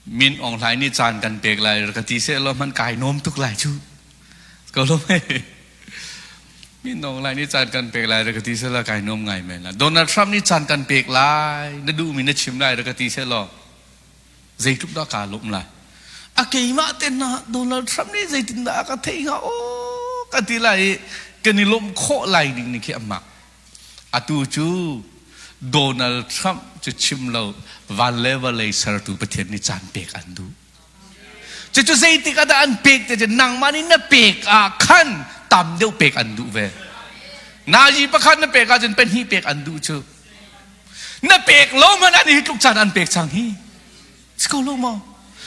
A: Min Aung Hlaing nih caan kan pek lai ka ti seh law hmanh kai nuam tuk lai cu. Ko lo mei. Min Aung Hlaing nih caan kan pek lai ka ti seh law kai nuam ngai men lai. Donald Trump nih caan kan pek lai na duhmi na chim lai ka ti seh law zeitluk dah kaa lawmh lai. A keimah te hna Donald Trump nih zeitindah a ka theih hnga aw ka ti lai i kan i lawmh khawh lai ding ni khi a mak. Atu cu Donald Trump cu chim lo van le vawlei sertu Pathian nih caan pek an duh. Cucu zeitik ah dah an pek te cu nangmah nih na pek ah khan tam deuh pek an duh ve. Nazi pakhat na pek ahcun pahnih pek an duh cu. Na pek lo hmanh ah hi tluk caan an pek cang hi. Si ko lo maw?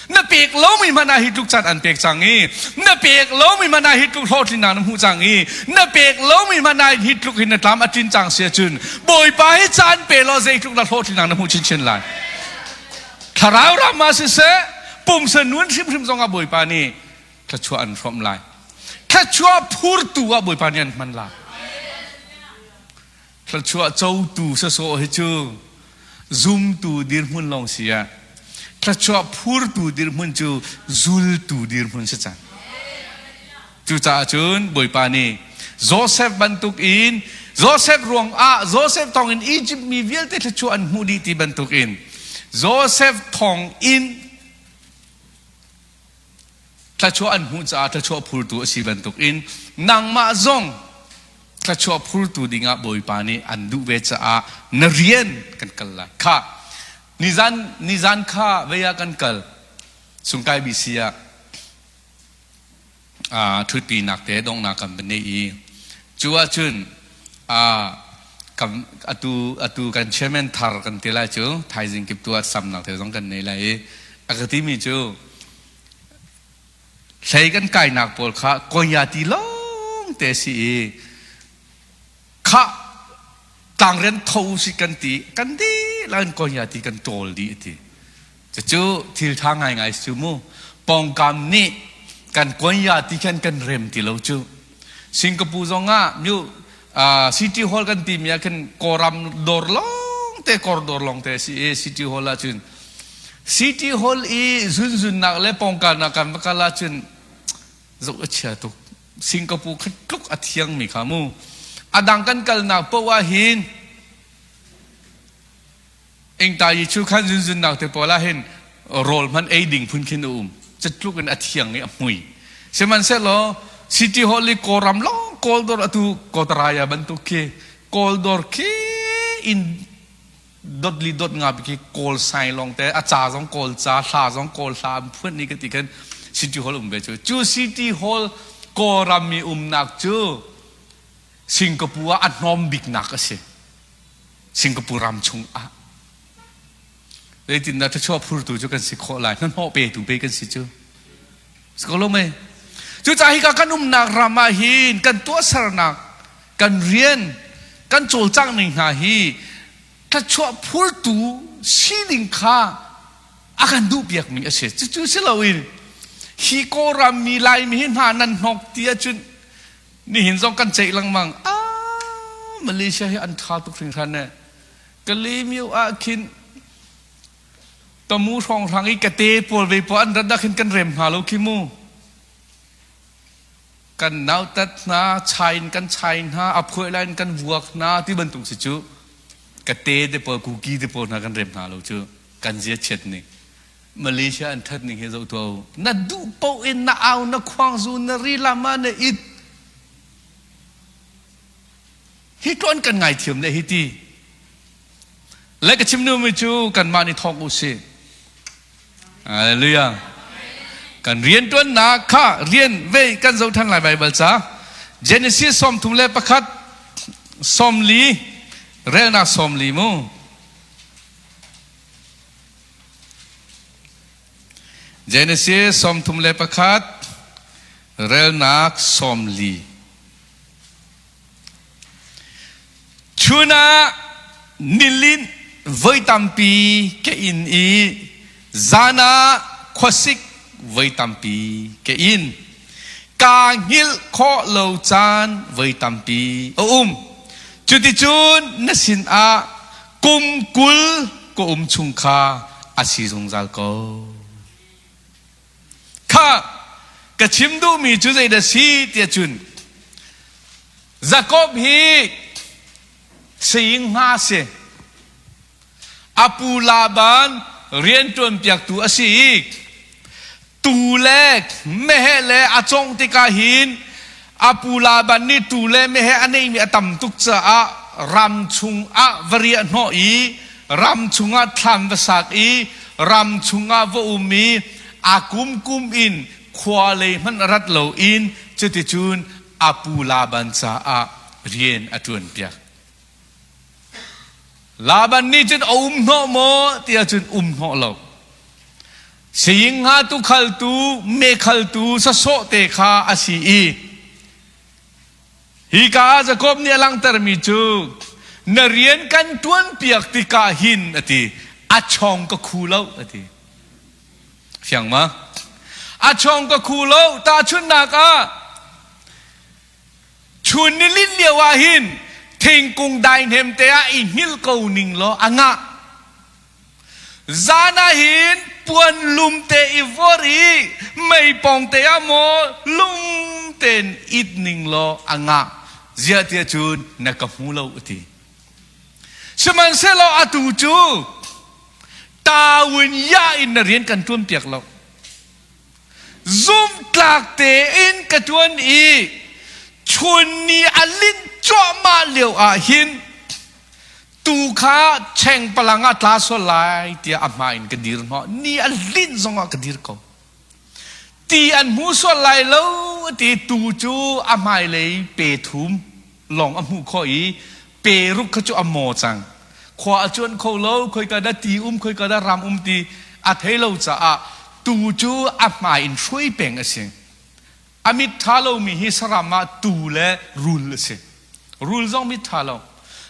A: Na pek lomi hmanh ah hi tluk caan an pek cang i na pek lomi hmanh ah hi tluk hlawhtlinnak na hmuh cang i na pek lomi hmanh ah hi tluk hin na tlam a tlin cang si ahcun Bawipa hi caan pe law zeitluk na hlawhtlinnak na hmuh chinchin lai. Thlarau ram ah siseh pumsa nun hrimhrim zong ah Bawipa nih thluachuah an hrawmh lai. Thluachuah phurtu ah Bawipa nih an hman lai. Thluachuah cotu sawsawh hi cu zumtu dirhmun lawng si ah thluachuah phurtu dirhmun cu zultu dirhmun si cang. Cucaah cun Bawipa nih Joseph bantuk in Joseph ruangah Joseph thawng in Egypt mi vialte thluachuah an hmuh dih ti bantuk in Joseph thawng in thluachuah an hmuh caah thluachuah phurtu a si bantuk in nangmah zong thluachuah phurtu dingah Bawipa nih an duh ve caah na rian kan kal lai. Kha nizan nizan kha vei ah kan kal Sungkai BC ah ṭhutpinak te donghnak kan van nei i cu ahcun atu atu kan chairman thar kan ti lai cu thaizing kip tu ah samnak te zong kan nei lai i a ka timi cu hlei kan kainak pawl kha koya ti lawng te si i khah tlangrian tho si kan ti kan dih lan koya ti kan ṭawl dih ti. Cucu thil ṭha ngaingai si cu mu. Pawngkam nih kan koya ti khan kan rem ti lo cu. Singapore zong ah mu City Hall kan timi ah khin Kawlram dawr lawng te kawr dawr lawng te si i City Hall ah cun City Hall i zunzunnak le pawngkarnak kan va kal ahcun zoh a chia tuk. Singapore kha tluk a thiangmi kha mu. A dang kan kalnak paoh ah hin Ingtai i chu khan zunzunnak te pawl ah hin rawl hman ei ding phun khin a um. Catluk in a thiang i a hmui. Sihmanhsehlaw City Hall i Kawlram lawng Kawldawr atu Kawtaraya bantuk khi Kawldawr khi in dot li dot nga khi Kawl sai lawng te a ca zong Kawl ca hla zong Kawl hla an phuan ni ka ti khan City Hall um ve cu. Cu City Hall Kawlram mi umnak cu Singapore ah a hnawm biknak a si. Singapore ram chung ah. Zeitindah thluachuah phurtu cu kan si khawh lai? Hnahnawh petu pe kan si cu. Si ko lo mei? Cucaah hika kan umnak ram ah hin kan tuahsernak, kan rian, kan cawlcangh ning hna hi thluachuah phurtu sining kha a kan duhpiakmi a si. Cucu si loin hi Kawlram mi Laimi hi hna nan hnok ti ahcun nihin zong kan ceih lengmang. Ah, Malaysia hi an ṭha tuk hringhran eh. Kalaymyo ah khin tamu hrawnghrang i kate pawl ve pawl an rat ah khin kan rem hna lo khi mu. Kan nautat hna, chai in kan chai hna, a phuai lai in kan vuak hna ti bantuk si cu. Kate te pawl, kuki te pawl hna kan rem hna lo cu. Kan zia chiat ning. Malaysia an that ning hi zoh tuah u. Na duh paoh in na au, na khuang zu, na ri lam ah na it. Hi tuan kan ngaithiam le hi ti. Le ka chim mi cu kanmah nih thawk u si. Hallelujah. Kan rian tuannak kha rian vei kan zoh than lai Bible ca. Genesis 31 sawmli relnak 40 mu. Genesis 31 relnak 40. Chun ah nilin voi tampi ka in i zan ah khuasik voi tampi ka in. Kaa hngilh khawh lo caan voi tampi a um. Cuticun na sinah kum 20 ka um chung kha a si zungzal ko. Kha ka chim duhmi cu zeidah si tiah cun Jakob hi saying hna si. A pu Laban rianṭuan piaktu a si i tuu le meheh le a cawngh tikah hin a pu Laban nih tuu le meheh a neihmi a tam tuk caah ram chungah va riah hnawh i ram chungah thlam va sak i ram chungah va um i a kumkum in khua lei hmanh rat loin cuticun a pu Laban caah rian a ṭuanpiak. Laban nih cun a um hnawh maw tiah cun um hnawh lo. Saying hnga tukhaltu, mekhaltu sasawh te kha a si i hika ah Jakob nih a langhtermi cu na rian kan ṭuan piak tikah hin a ti a chong ka khu lo a ti. Fiang ma? A chong ka khu lo tahchunhnak ah Chun nilin lio ah hin thingkung daihnem te ah i hngilh ko ning law a ngah. Zan ah hin puan lum te i vor i meipong te ah maw lum tein it ning law a ngah. Ziah tiah cun na ka hmu lo a ti. Sihmanhsehlaw atu cu tawin ya in na rian kan ṭuan piak lo. Zumhtlak tein ka ṭuan i chun ni a linh cuahmah lio ah hin tuu kha chengpalang ah tla sual lai tiah a hmai in ka dir hnawh. Ni a linh zongah ka dir ko. Ti an hmu sual lai lo ti tuu cu a hmailei pe thum lawng a hmuh khawh i pe ruk kha cu a maw cang. Khua a cuan kho lo, khoika dah ti um, khoika dah ram um ti a thei lo caah tuu cu a hmai in hruai peng a si. A mit ṭha lomi hi saram ah tuu le rul a si. Rul zong mit ṭha lo.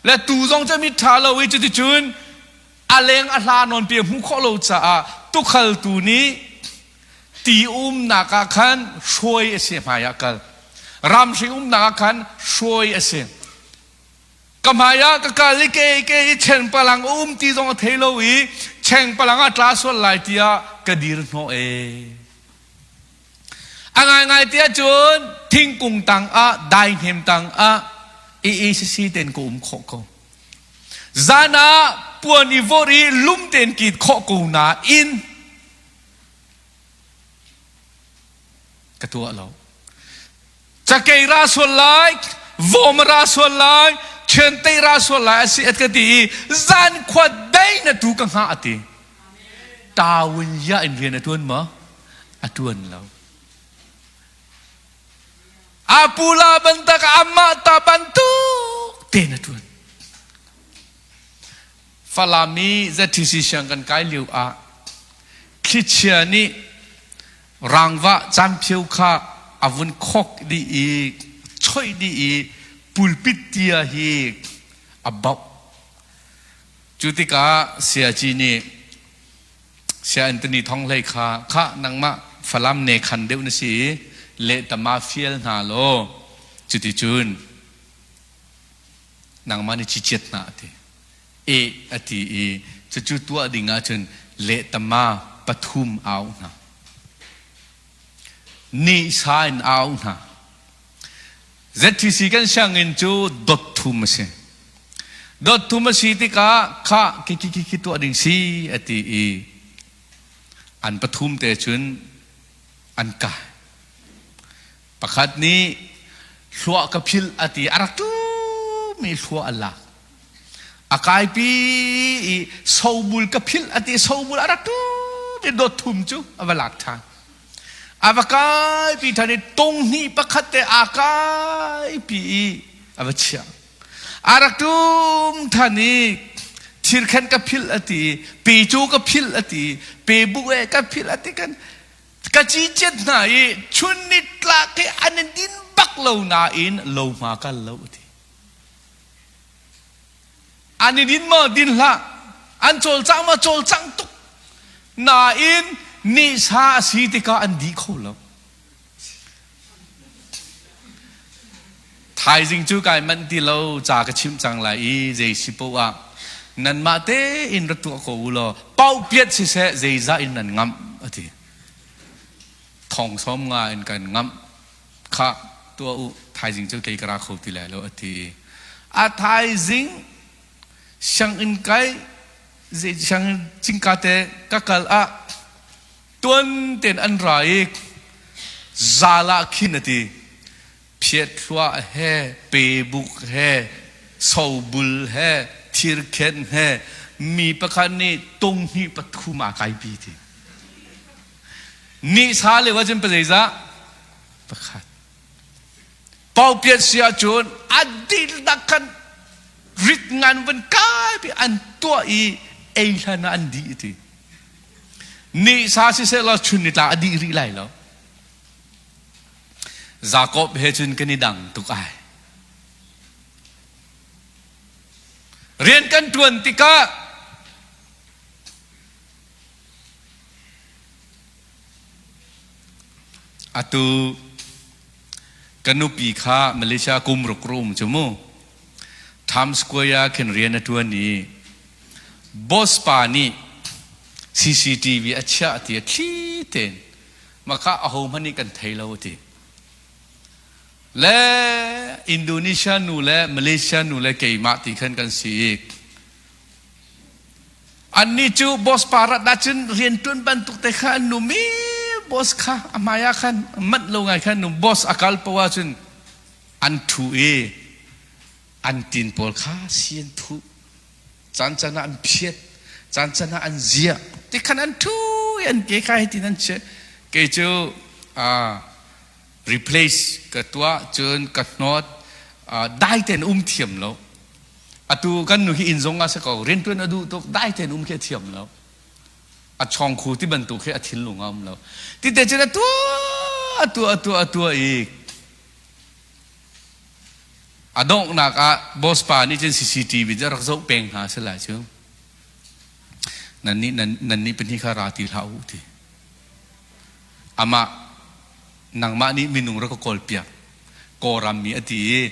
A: Le tuu zong cu mit ṭha lo i cuticun a leng a hla nawn pi a hmuh khawh lo caah tukhaltu nih ti umnak ah khan hruai a si hmai ah kal. Ramhring umnak ah khan hruai a si. Ka hmai ah ka kal i ke ke i cheng palang a um ti zong a thei lo i cheng palang ah tla sual lai tiah ka dir hnawh e. A ngaingai tiah cun thingkung tang ah daihnem tang ah i ten ka um khawh ko. Zan ah puan i vorh i lum ten kit khawh ko nain ka tuah lo. Cakei ra sual lai, vom ra sual lai, thiantei ra sual lai a si at ka ti i zan khua dei na tu ka hngah a ti. Tawin ya in rian a tuan maw? A tuan lo. Apula bantak amah ta bantuk te na tuan. Falam i ZTC siang kan kai lio ah thlichia nih rangva canphio kha a vun khok dih i choih dih i pulpit tia hi a bauh. Cu tikah Sayaci nih Saya Anthony Thong Hlei kha khah nangmah Falam ne khan deuh na si i lehtama fial hna law cuticun nangmah nih ciciat hna a ti. E a ti i cucu tuah ding ahcun lehtama pathum au hna. Ni sa in au hna. ZTC kan sianginn cu dot thum a si. Dot thum a si tikah kha ki ki ki ki tuah ding si a ti i an pathum te cun an kai. Pakhat nih hluah ka philh a ti a rak ṭumi hluah a lak. A kaipi i sobul ka philh a ti sobul a rak ṭumi dot thum cu a va lak ṭhan. A va kaipi ṭhan i tung hnih pakhat te aa kaipi i a va chiah. A rak ṭum ṭhan i thirkhen ka philh a ti i pe cu ka philh a ti i pe buk e ka philh a ti kan ka ciciat hna i chun nitlak hi an in din bak lo nain lo hma kal lo a ti. An i din maw? Din hlah. An cawlcang ma cawlcang tuk. Nain nisa a si tikah an dih kho lo. Thaizing cu kai manh ti lo ca ka chimh cang lai i zei si poah ah nanmah tein ra tuah ko u law paupiat siseh zeizah in nan ngamh a ti. Thong sawm nga in kan ngamh kha tuah u thaizing cu kei ka ra kho ti lai lo a ti. A thaizing sianginn kai sianginn cingka te ka kal ah tuan tein an ra i zal ah khin a ti phiathluah he pebuk he sobul he thirkhenh he mi pakhat nih tung hnih pathum aa kaipi ti ni sa lio ahcun pa zeizah pakhat paupiat si ahcun a dihlak khan rit ngan van kai pi an tuah i ei hlan ah an dih ti Ni sa siseh law chun ni tla a dih rih lai lo. Jakob he cun kan i dang tuk ai. Rian kan ṭuan tikah atu ka nupi kha Malaysia kum ruk rum cu mu Times Square ah khin rian a ṭuan i Boss pa nih CCTV a chiah ti a thli tein mah kha ahohmanh nih kan thei lo a ti. Le Indonesia nu le Malaysia nu le keimah ti khan kan si i annih cu boss pa rat ahcun rianṭuan bantuk te kha an num i boss kha a hmai ah khan manh lo ngai khan num boss a kal poah ahcun an ṭhu i an tin pawl kha si an thuh caan caan ah an phiat caan caan ah an ziah tikhan an thu i an ke kha hitin an chiah kei cu replace ka tuah cun ka hnawt dai tein um thiam lo atu kan nu hi inn zong ah si ko riantuan a duh tuk dai tein um khi a thiam lo a chawngkhu ti bantuk khi a thinlung a um lo ti te cun a tuah a tuah a tuah a tuah i A donghnak ah boss pa nih cun CCTV cu a rak zoh peng hna a si lai cu. Nannih nannih pahnih kha ra ti hlah u ti. Amah nangmah nih minung rak ka kawl piak. Kawlram mi a ti i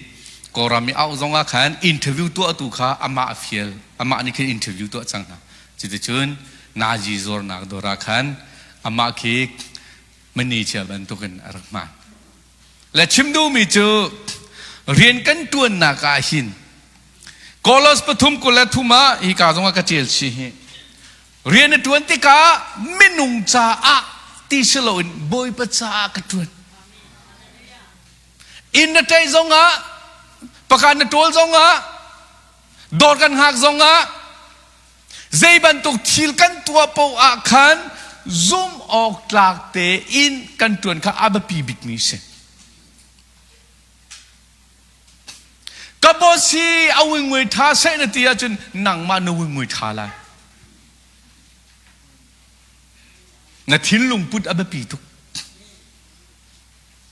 A: Kawlram mi auh zong ah khan interview tuahtu kha amah a fial. Amah nih khin interview tuah cang hna. Cuticun Nazi zuarnak dawr ah khan amah khi manager bantukin a rak hman. Le chim duhmi cu rian kan ṭuannak ah hin Kolos pathum 23 ah hika zongah ka ṭial chih hi rian na ṭuan tikah minung caah ti si loin Bawipa caah ka ṭuan. Inn na ṭaih zongah pakan na ṭawl zongah dawr kan hngak zongah Zei bantuk thil kan tuah paoh ah khan zumh awk tlak tein kan ṭuan kha a biapi bikmi a si. Ka boss hi a nguingui ṭha seh na ti ahcun nangmah na nguingui ṭha lai. Na thinlung put a biapi tuk.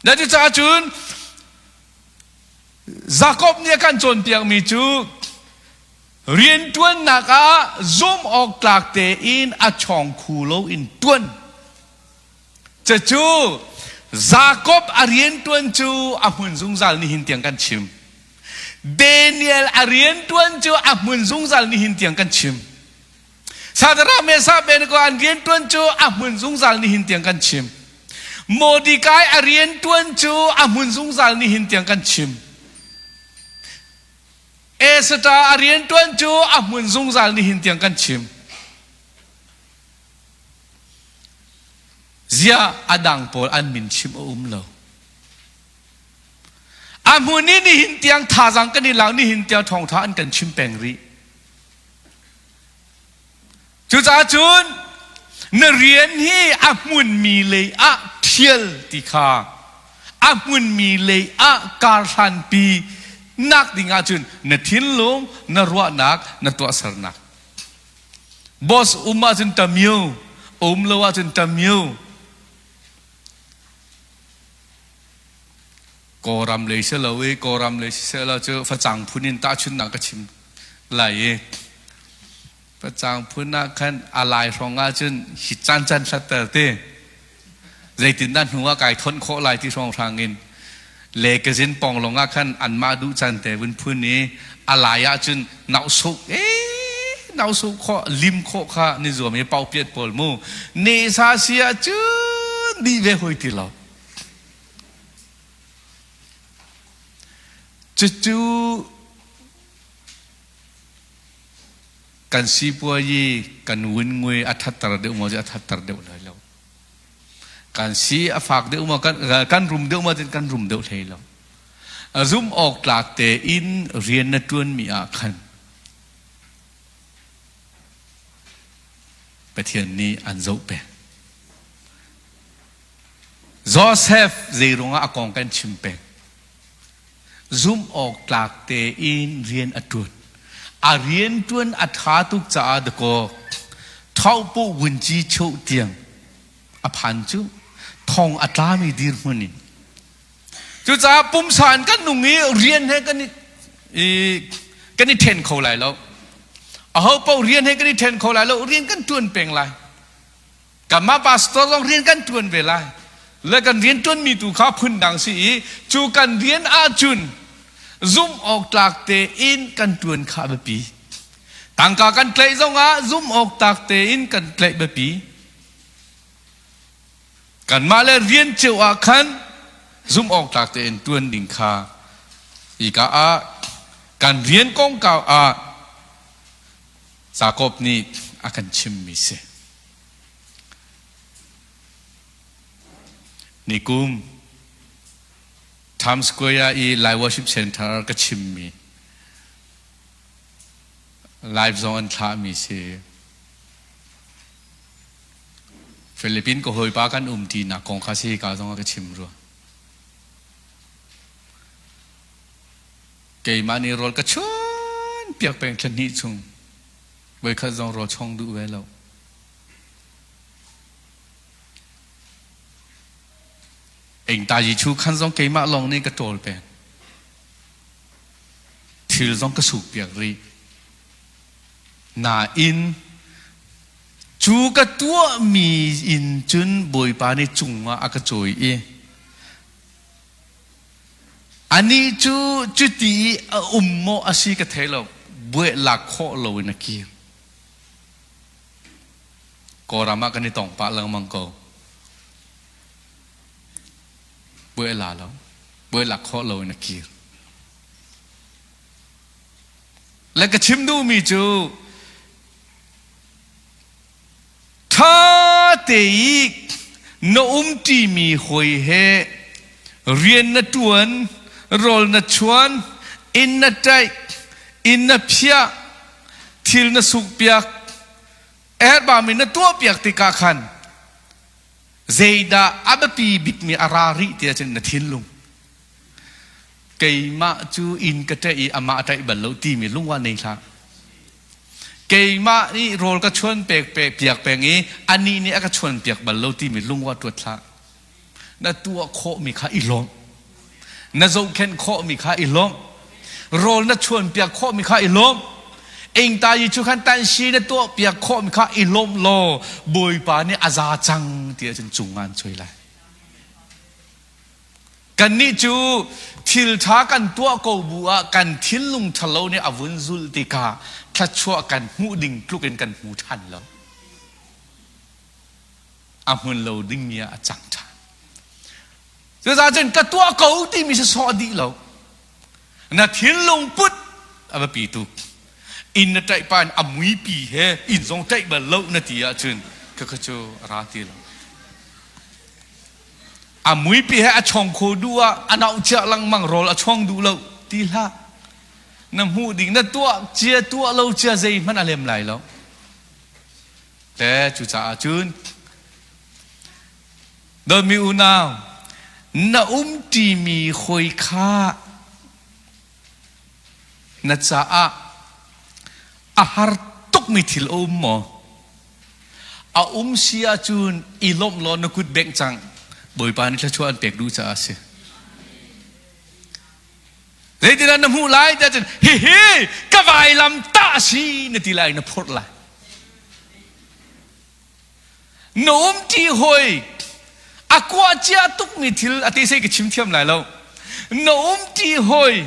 A: Na cucaah cun Jakob nih a kan cawnpiakmi cu Rianṭuannak ah zumh awk tlak tein a chawng khu loin ṭuan. Cucu Jakob a rianṭuan cu a hmun zungzal nihin tiang kan chim. Daniel a rianṭuan cu a hmun zungzal nihin tiang kan chim. Sadara Mesa Abednego an rianṭuan cu a hmun zungzal nihin tiang kan chim. Mordecai a rianṭuan cu a hmun zungzal nihin tiang kan chim. Esther a rianṭuan cu a hmun zungzal nihin tiang kan chim. Ziah a dang pawl an min chim a um lo. A hmun i nihin tiang thazaang kan i lak nihin tiang thawngṭha an kan chim peng rih. Cucaah cun na rian hi a hmunmi lei ah ṭhial ti kha a hmunmi lei ah karhlanpi nak ding ahcun na thinlung, na ruahnak, na tuahsernak. Boss um ahcun tamio, um lo ahcun tamio. Kawlram lei si lo i Kawlram lei siseh lo cu facang phun in tahchunhnak ka chim lai i. Pacang phun ah khan a lai hrawng ahcun hi caan caan hlatter te. Zeitindah hnu ah kai thonh khawh lai ti hrawnghrang in le kazin pong lawng ah khan anmah duh caan te vun phun i a lai ahcun nauhsuk e nauhsuk khawh lim khawh kha ni zuam i paupiat pawl mu ne sa si ahcun dih ve hoi ti lo. Cucu kan sipuayi kan wingui a thatter deuh maw a thatter deuh lai lo. Kan si a fak deuh maw kan rum deuh maw kan rum deuh hlei lo. Zum awk tlak tein rian na ṭuanmi ah khan Pathian nih an zoh peng. Joseph zeirungah a kong kan chim peng. Zumh awk tlak tein rian a ṭuan. A rian ṭuan a ṭha tuk caah dakaw ṭhauhpuh vunci cheuh tiang a phan cu thong a tlami dirhmun in. Cucaah pumsa in kan nung i rian he kan i kan i ṭhen kho lai lo. Aho paoh rian he kan i ṭhen kho lai lo. Rian kan ṭuan peng lai. Kanmah pastor zong rian kan ṭuan ve lai. Le kan rian ṭuanmi tu kha phundang si i cu kan rian ahcun zumh awk tlak tein kan ṭuan kha a biapi. Tangka kan tlaih zongah zumh awk tlak tein kan tlaih biapi. Kanmah le rian cio ah khan zumh awk tlak tein ṭuan ding kha hika ah kan rian kongkau ah Jakob nih a kan chimmi si. Nikum Times Square i Lai Worship Center ka chimmi live zong an thlahmi si. Philippine ka hawipa kan um tinak kong kha si ka zong a ka chim rua. Keimah nih rawl ka chuan piak peng thla hnih chung. Voikhat zong rawl chong duh ve lo. Engta yi chu khan zong keimah lawng nih ka ṭawl peng. Thil zong ka suk piak rih. Nain cu ka tuahmi in cun Bawipa nih cungah a ka cawi i Anih cu cuti i a um maw a si ka thei lo. Buai lak khawh loin a kir. Kawlram ah kan i tong pah lengmang ko. Buai la lo. Buai lak khawh loin a kir. Le ka chim duhmi cu Ṭha te i na umṭimi hawi he rian na ṭuan, rawl na chuan, inn na ṭaih, inn na phiah, thil na sukpiak, erbami na tuahpiak tikah khan zeidah a biapi bikmi a ra rih ti ahcun na thinlung. Keimah cu inn ka ṭaih i amah a ṭaih bal lo timi lungwa nei hlah. Keimah nih rawl ka chuan pek piak peng i anih nih a ka chuan piak bal lo timi lungwa tuat hlah. Na tuah khawhmi kha i lawm. Na zohkhenh khawhmi kha i lawm. Rawl na chuan piak khawhmi kha i lawm. Engta yi chu khan tansi na tuah piak khawhmi kha i lawm law Bawipa nih a za cang ti ahcun cung ah an choi lai. Kannih cu thil ṭha kan tuah ko bu ah kan thinlung ṭhalo nih a vun zulh tikah thluachuah kan hmuh ding tluk in kan hmu ṭhan lo. A hmun lo dingmi ah a cang ṭhan. Cucaah cun ka tuah ko timi si sawh dih lo. Na thinlung put a biapi tuk. Inn na ṭaih pa in a muipi he inn zong ṭaih bal lo na ti ahcun khakha cu a ra ti lo. A muipi he a chong kho duh ah a nauh cia lengmang rawl a chong duh lo ti hlah. Na hmuh ding na tuah cia tuah lo cia zeihmanh a lem lai lo. Te cucaah cun dawtmi unau na umṭimi hawi kha na caah a har tukmi thil a um maw? A um si ahcun i lawmh law na kut bengh cang. Bawipa nih thluachuah an pek duh caah a si. Zeitindah na hmuh lai tiah cun hihi ka vailam tah a si na ti lai na phurh lai. Na umṭi hawi a kuah cia tukmi thil a te sei ka chim thiam lai lo. Na umṭi hawi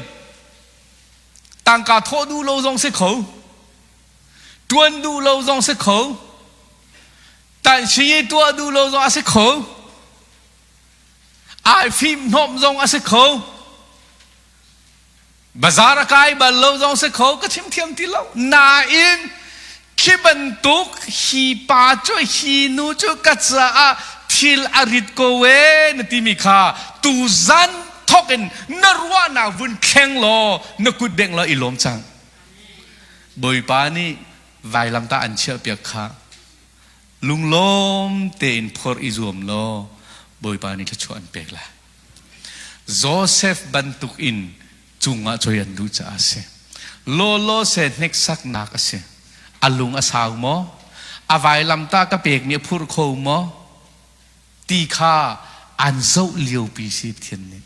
A: tangka thawh duh lo zong si kho, ṭuan duh lo zong si kho, tanhsi tuah duh lo zong a si kho, ai fim hnawm zong a si kho, Bazar a kai bal lo zong si kho ka chim thiam ti lo. Nain khi bantuk hi pa cu hi nu cu ka caah thil a rit ko e na timi kha tuzan thok in na ruahnak vun thleng law na kut bengh law i lawm cang. Bawipa nih vailamtah an chiahpiak kha lunglawm tein phor i zuam law Bawipa nih thluachuah an pek lai. Josef bantuk in cungah choi an duh caah a si. Lawlaw se hneksaknak a si. A lung a sau maw? A vailamtah ka pekmi a phurh kho maw? Ti kha an zoh liopi si Pathian nih.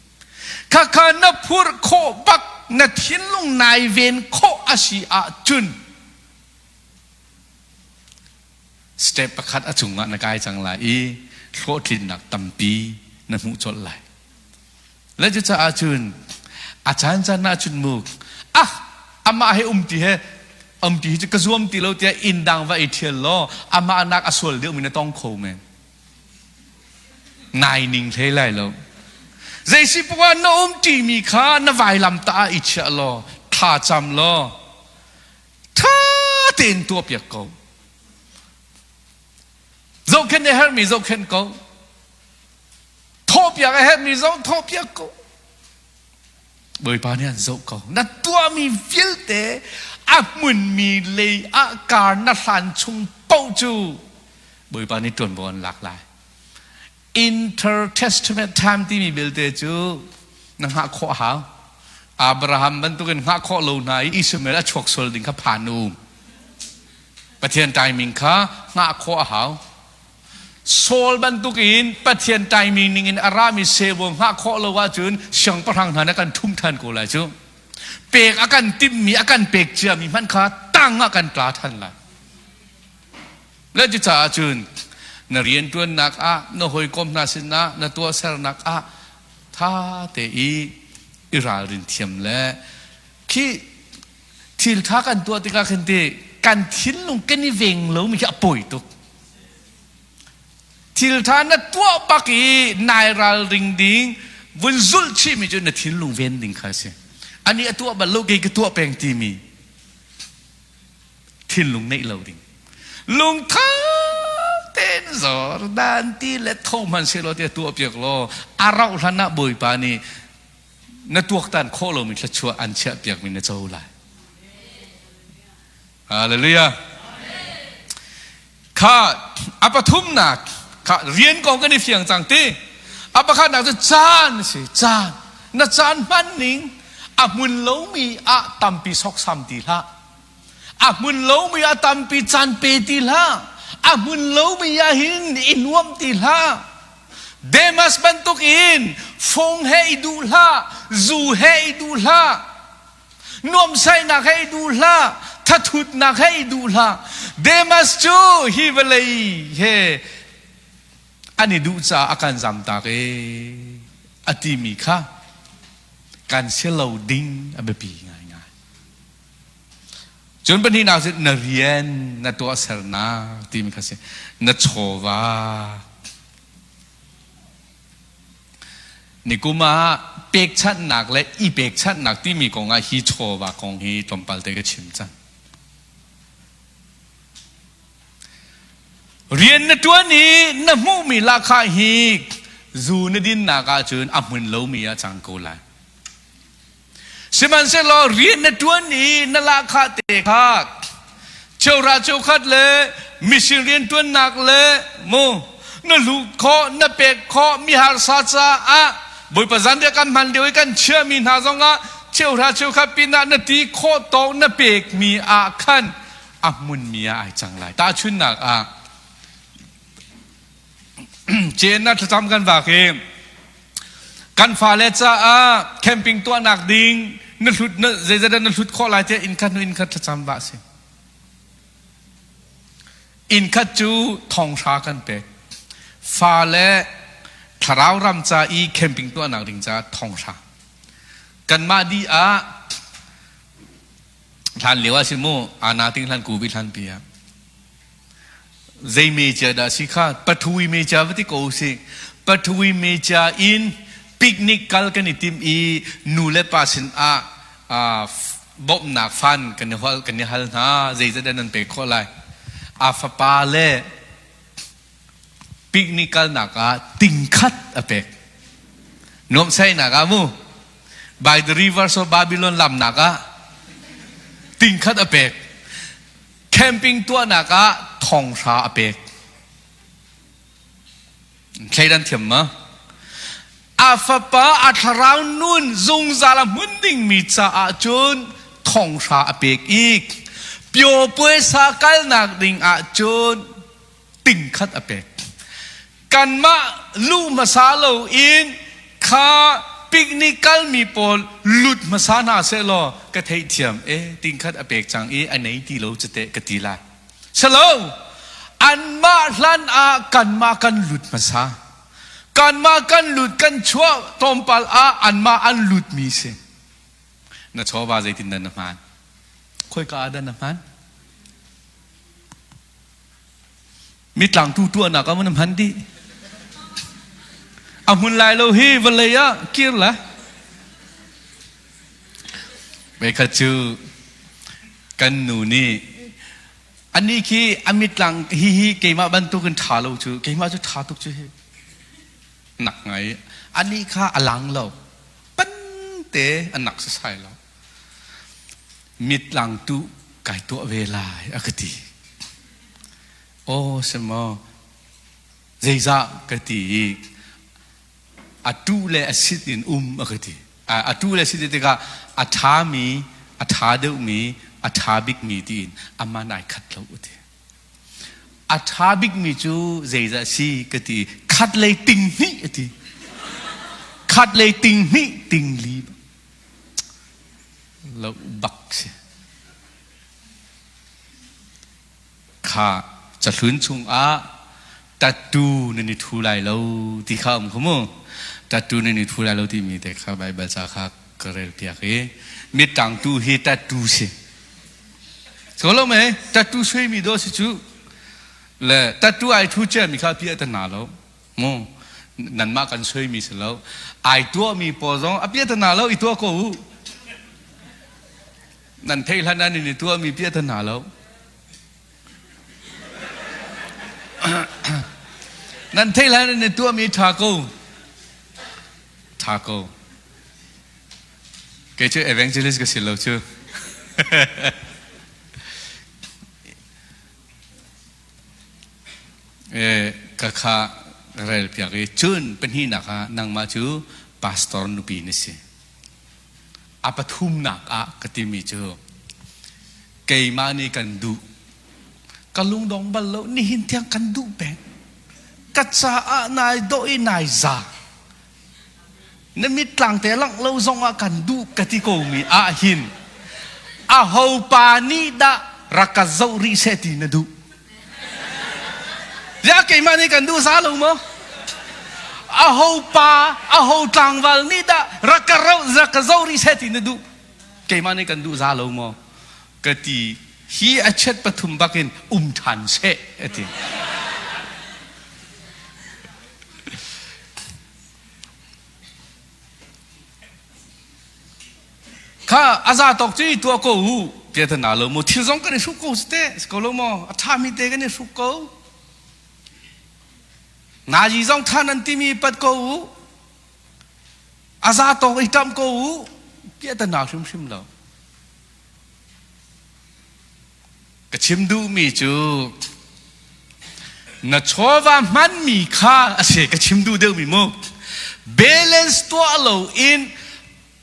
A: Khakha na phurh khawh bak na thinlung nai ven khawh a si ahcun Step pakhat a cungah na kai cang lai i hlawhtlinnak tampi na hmuh colh lai. Le cucaah cun a caan caan ah cun mu ah amah he um ti he um ti hi cu ka zuam ti lo tiah inn dang va i ṭhial law amah nak a sual deuhmi na tong kho men. Nai ning hlei lai lo. Zei si poah na um ṭimi kha na vailam ta ah i chiah law thla cam law ṭha tein tuahpiak ko. Zohkhenh a herhmi zohkhenh ko. Thawhpiak a herhmi zong thawhpiak ko. Bawipa nih an zoh ko. Na tuahmi vialte a hmunmi lei ah kar na hlan chung paoh cu Bawipa nih ṭuanvo an lak lai. Intertestament time timi belte cu na hngah khawh a hau. Abraham bantukin hngah khawh lo hna i Ishmael a chuak sual ding kha phan u. Pathian timing kha hngah khawh a hau. Saul bantukin Pathian timing ning in a rami sevo hngah khawh lo ahcun siangpahrang hna na kan ṭhum ṭhan ko lai cu. Pek a kan timhmi a kan pek ciami hmanh kha tang ah kan tla ṭhan lai. Le cucaah cun na rianṭuannak ah, na hawikom hna sinah, na tuahsernak ah ṭha te i i ralrin thiam le khi thil ṭha kan tuah tikah khin ti kan thinlung kan i veng lomi khi a pawi tuk. Thil ṭha na tuah bak i nai ralring ding vun zulh chihmi cu na thinlung ven ding kha a si. Ani a tuah bal lo kei ka tuah peng timi thinlung neih lo ding lungtha tein Jordan ti le tho hmanh sehlaw tiah tuah piak law a rauh hlan ah Bawipa nih na tuaktan khawh lomi thluachuah an chiah piakmi na co lai. Hallelujah. Kha a pathumnak kha rian kong kan i fiang cang ti. A pakhatnak cu caan si caan. Na caan hman ning a hmun lomi ah tampi soksam ti hlah. A hmun lomi ah tampi caan pe ti hlah. A hmun lomi ah hin i nuam ti hlah. Demas bantuk in fung he i duh hlah, zu he i duh hlah, nuamhsaihnak he i duh hlah, thathutnak he i duh hlah. Demas cu hi vawlei he an i duh caah a kan zamtak e a timi kha kan si lo ding a biapi ngaingai. Cun pahnihnak cu na rian na tuahsernak timi kha si. Na chawva. Nikum ah pekchanhnak le i pekchanhnak timi kong ah hi chawva kong hi tlawmpal te ka chim cang. Rian na ṭuan i na hmuhmi lahkhah hi zu na dinnak ahcun a hmun lomi ah cang ko lai. Sihmanhsehlaw rian na ṭuan i na lahkhah te kha cheuhra cheukhat le mission rianṭuannak le mu na hlut khawh na pek khawh mi harsa caah Bawipa zanriah kan hman lio i kan chiahmi hna zongah cheuhra cheukhat pinah na ti khawh tawk na pekmi ah khan a hmunmi ah ai cang lai. Tahchunhnak ah Cen na thlacam kan vak i kan fale caah camping tuahnak ding na hlut na zeizat na hlut khawh lai tiah inn khat hnu inn khat thlacam vah si. Inn khat cu thonghra kan pek. Fa le thlarau ram ca i camping tuahnak ding ca 5,000. Kanmah dih ah hlan lio ah si mu ana ting hlan ku bi hlan pi ah zei mecia dah si kha pathui mecia va ti ko si pathui mecia in picnic kal kan i tim i nu le pa sin ah bawmhnak fan kan i hal kan i hal hna zeizat dah nan pek khawh lai a fapa le picnic kalnak ah tingkhat a pek nuamhsaihnak ah mu by the rivers of Babylon lamnak ah tingkhat a pek camping tuahnak ah 5,000 a pek thleidan thiam ma a fapa a thlarau nun zungzal a hmun dingmi caah cun 5,000 a pek i pio puaisa kalnak ding ah cun tingkhat a pek. Kanmah luh hmasa loin kha picnic kalmi pawl lut hmasa hna sehlaw ka theihthiam e tingkhat a pek cang i a nei ti lo cuteh ka ti lai. Salo anmah hlan ah kanmah kan lut hmasa. Kanmah kan lut kan chuah tlawmpal ah anmah an lutmi si. Na chawva zeitin dah na hman? Khoika ah dah na hman? Mitlangtu tuahnak ah na hman dih. A hmun lai lo hi vawlei ah kir la. Meikhat cu kan nu nih anih khi a mitlang hi hi keimah bantukin ṭha lo cu keimah cu ṭha tuk cu hi nak ngai anih kha a lang lo pan te a nak sasai lo mitlang tu kai tuah ve lai a ka ti. Aw semaw zeizah ka ti i a tu le a sit in um a ka ti. A tu le sit tikah a ṭhami, a ṭha deuhmi, a ṭha bikmi tiin aman ai khat lo a ti. A ṭha bikmi cu zeizah si ka ti khat lei ting hnih a ti. Khat lei ting hnih ting li lo bak si. Kha cahlun chungah tattoo nan i thu lai lo ti kha um kha mu. Tattoo nan i thu lai lo timi te kha Baibal ca kha ka rel piak i mittangtu hi tattoo si. So lo me tattoo suimi do si cu le tattoo ai thu cia mi kha pia ta na lo. Mu nanmah kan suimi si lo. Ai tuah mi pawl zong a pia ta na lo i tuah ko u. Nan theih hlan ah nan i tuahmi piah ta hna lo. Nan theih hlan nan i tuahmi ṭha ko. Ṭha ko. Kei cu evangelist ka si lo cu. E, ka kha rel piak i cun pahnihnak ah nangmah cu pastor nupi na si. A pathumnak ah ka timi cu keimah nih kan duh. Ka lungdong bal lo nihin tiang kan duh peng. Ka caah nai dawh i nai za. Na mittlang te langh lo zong ah kan duh ka ti ko mi ah hin aho pa nih dah rak ka zoh rih seh ti na duh. Ziah keimah nih kan duh za lo maw? Aho pa, aho tlangval nih dah rak ka ro, rak ka zoh rih seh ti na duh? Keimah nih kan duh za lo maw? Ka ti. Hi a chet pathum bakin um ṭhan seh, a ti. Kha a za tawk cu i tuah ko u tiah ta na lo maw thil zong kan i hruk ko si teh si ko lo maw a ṭhami te kan i hruk ko ngazi zong ṭha nan timi pat ko u a za tawk i ṭamh ko u tiah ta na hrimhrim lo ka chim duhmi cu na chawva hmanmi kha a si ka chim duh deuhmi mu balance tuah lo in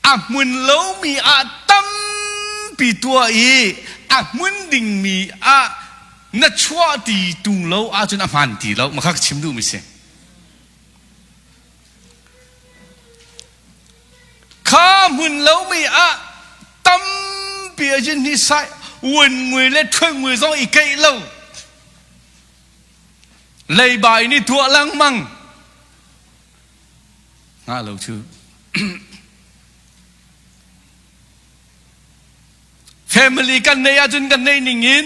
A: a hmun lomi ah tampi tuah i a hmun dingmi ah na chuah ti tung lo ahcun a hmaan ti lo makha ka chim duhmi si kha hmun lomi ah tampi a jin hi sai wen ngui le thwe ngui zong i keih lo. Leiba in i tuah lengmang. Ngah lo cu. Family kan nei ahcun kan nei ning in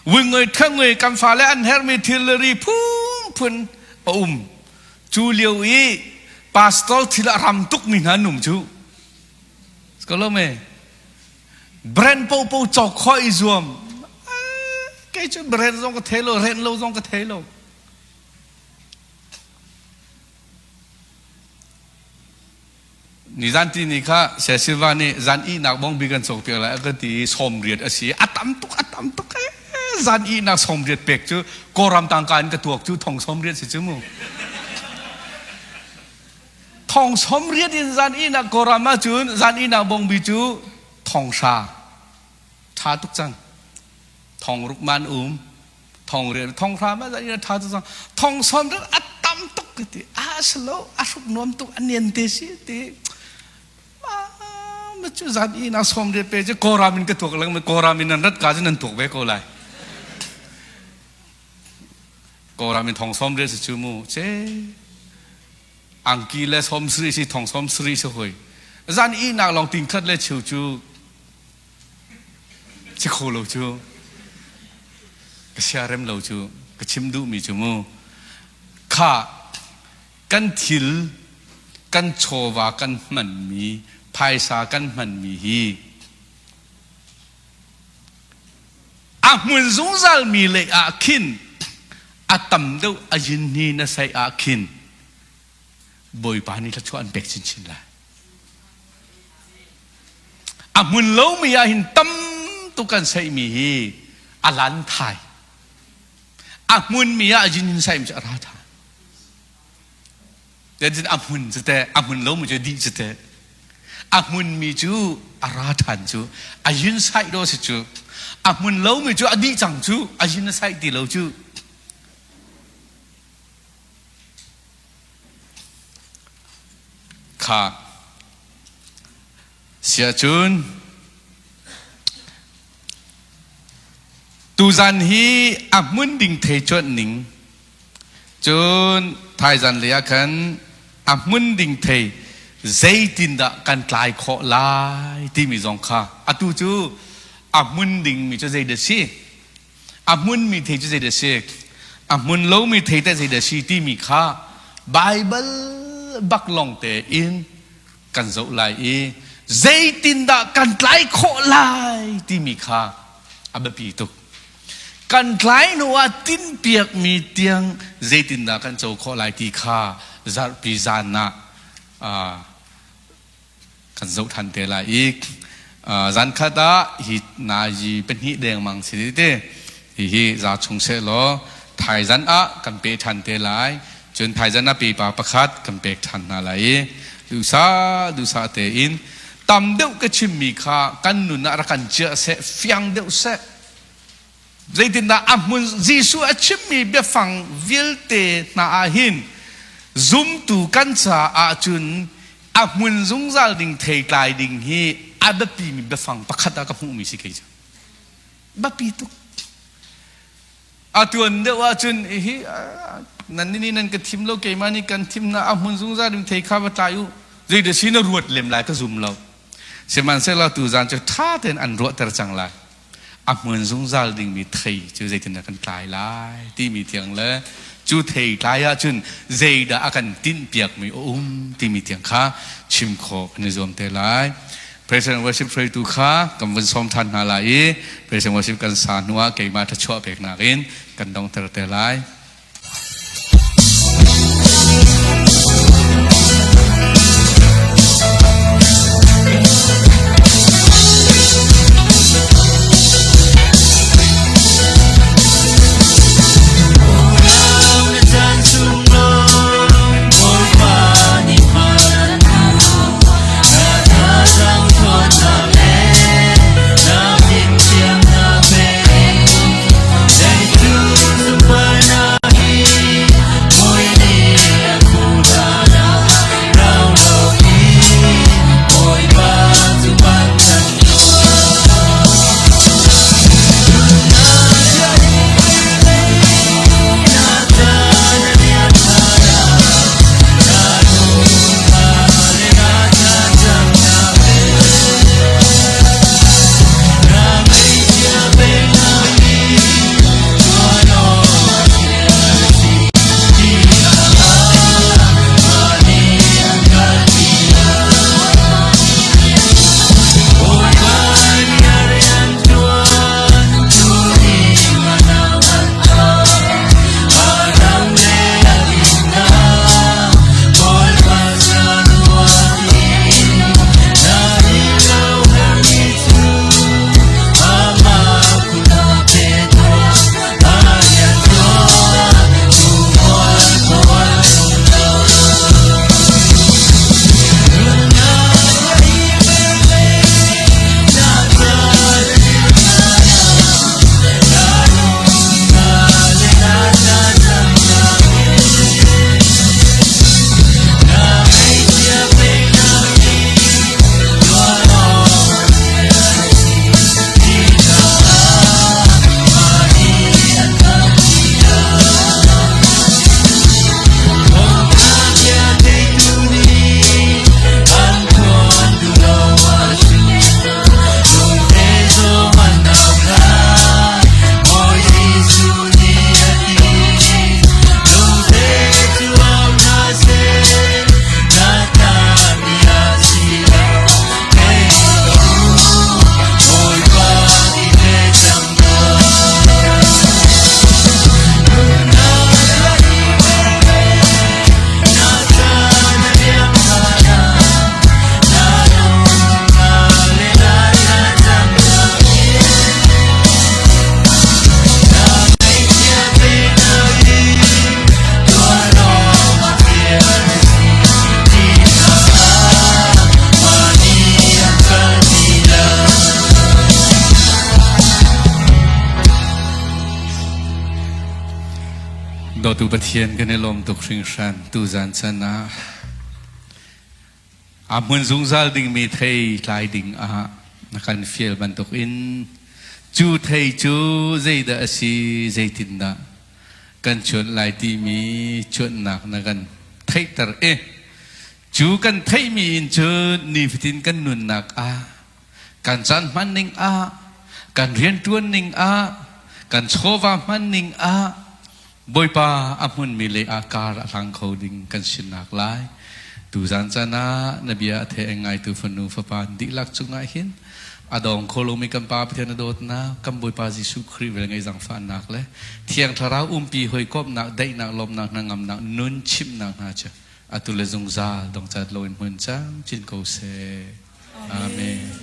A: wingoi thangoi kan fale an hermi thilri phunphun a um. Cu lio i pastor thil a ram tuk mi hna num cu. Ko me. Brand popo cawk khawh i zuam. Kei cu brand zong ka thei lo, rent lo zong ka thei lo. Nizan ti ni kha Saya Silva nih zan ihnak bawngbi kan cawk piak lai a ka ti i 80 a si. A tam tuk, a tam tuk ee. Zan ihnak 80 pek cu Kawlram tangka in ka tuak cu thong 80 si cu mu. Thong 80 in zan ihnak Kawlram ahcun zan ihnak bawngbi cu thong hra. Tha tuk cang. Thong ruk man um. Thong riat thong hra ma zan ina tha tuk cang. Thong 80 a tam tuk ka ti. A salo a hruk nuam tuk a nian te si ti. Ma cu zan ina 80 pe cu Kawlram in ka tuak lang Kawlram in nan rat ka cu nan tuak ve ko lai. Kawlram in thong 80 si cu mu. Ce angki le 70 si thong 70 si hoi. Zan ihnak lawng ting khat le cheu cu si kho lo cu ka siarem lo cu ka chim duhmi cu mu kha kan thil kan chawva kan hmanmi phaisa kan hmanmi hi a hmun zungzalmi lei ah khin a tam deuh a yin ni na sei ah khin Bawipa nih thluachuah an pek chinchin lai. A hmun lomi ah hin tam tuk kan saihmi hi a lan thai. A hmunmi ah yin hin saihmi cu a ra than. Cun a hmun cu teh, a hmun lomi cu dih cu teh. A hmunmi cu a ra than cu, a yin saih do si cu. A hmun lomi cu a dih cang cu, a yin a saih ti lo cu. Kha siahcun tuzan hi a hmun ding thei cuanh ning cun thaizan lei ah khan a hmun ding thei zeitindah kan tlai khawh lai timi zong kha atu cu a hmun dingmi cu zeidah si a hmunmi thei cu zeidah a si a hmun lomi thei teh zeidah a si timi kha Baibal bak lawng tein kan zoh lai i zeitindah kan tlai khawh lai timi kha a biapi tuk kan tlai hnu ah tinpiakmi tiang zeitindah kan co khawh lai ti kha zarhpi zan ah kan zoh ṭhan te lai i zankhat ah hi nazi pahnih dengmang si te hihi za chung seh law thaizan ah kan pe ṭhan te lai cun thaizan ah pipa pakhat kan pek ṭhan hna lai i duhsah duhsah tein tam deuh ka chimmi kha kan nun ah rak kan ciah seh fiang deuh seh Zeitindah a hmun Jesuh a chimmi biafang vialte hna ah hin zumtu kan caah cun a hmun zungzal ding theitlai ding hi a biapimi biafang pakhat ah ka hmuhmi si kei cu. Biapi tuk. A tuan deuh ahcun hi nan nih nan ka thim lo keimah nih kan thim na a hmun zungzal ding thei kha va tlai u. Zeidah si na ruat lem lai ka zum lo. Sihmanhsehlaw tuzaan cu ṭha tein an ruahter cang lai. A hmun zungzal dingmi thei cu zeitindah kan tlai lai timi tiang le cu thei tlai ahcun zeidah a kan tinhpiakmi a um timi tiang kha chim khawh kan i zuam te lai. Praise and worship hruaitu kha kan vun sawm ṭhan hna lai i praise and worship kan sa hnuah keimah thluachuah peknak in kan donghter te lai. Dawtu Pathian, kan i lawm tuk hringhran tuzan chan ah a hmun zungzal dingmi thei tlai ding ah na kan fial bantukin cu thei cu zeidah a si, zeitindah kan chuan lai timi chuannak na kan theihter i cu kan theihmi in cun nifatin kan nunnak ah, kan caan hman ning ah, kan rianṭuan ning ah, kan chawva hman ning ah Bawipa a hmunmi lei ah kar a hlang kho ding kan sinnak lai. Tuzan caan ah na bia a thei ngaitu fanu fapa dihlak cungah hin a dawng kho lomi kan Pa Pathian a dawtnak, kan Bawipa Jesuh Khrih velngeih zaangfahnak le Thiang Thlarau umpi hawikomhnak, daihnak, lawmnak, hnangamnak, nun chimhnak hna cu atu le zungzal dongcat loin hmun cang chin ko seh. Amen.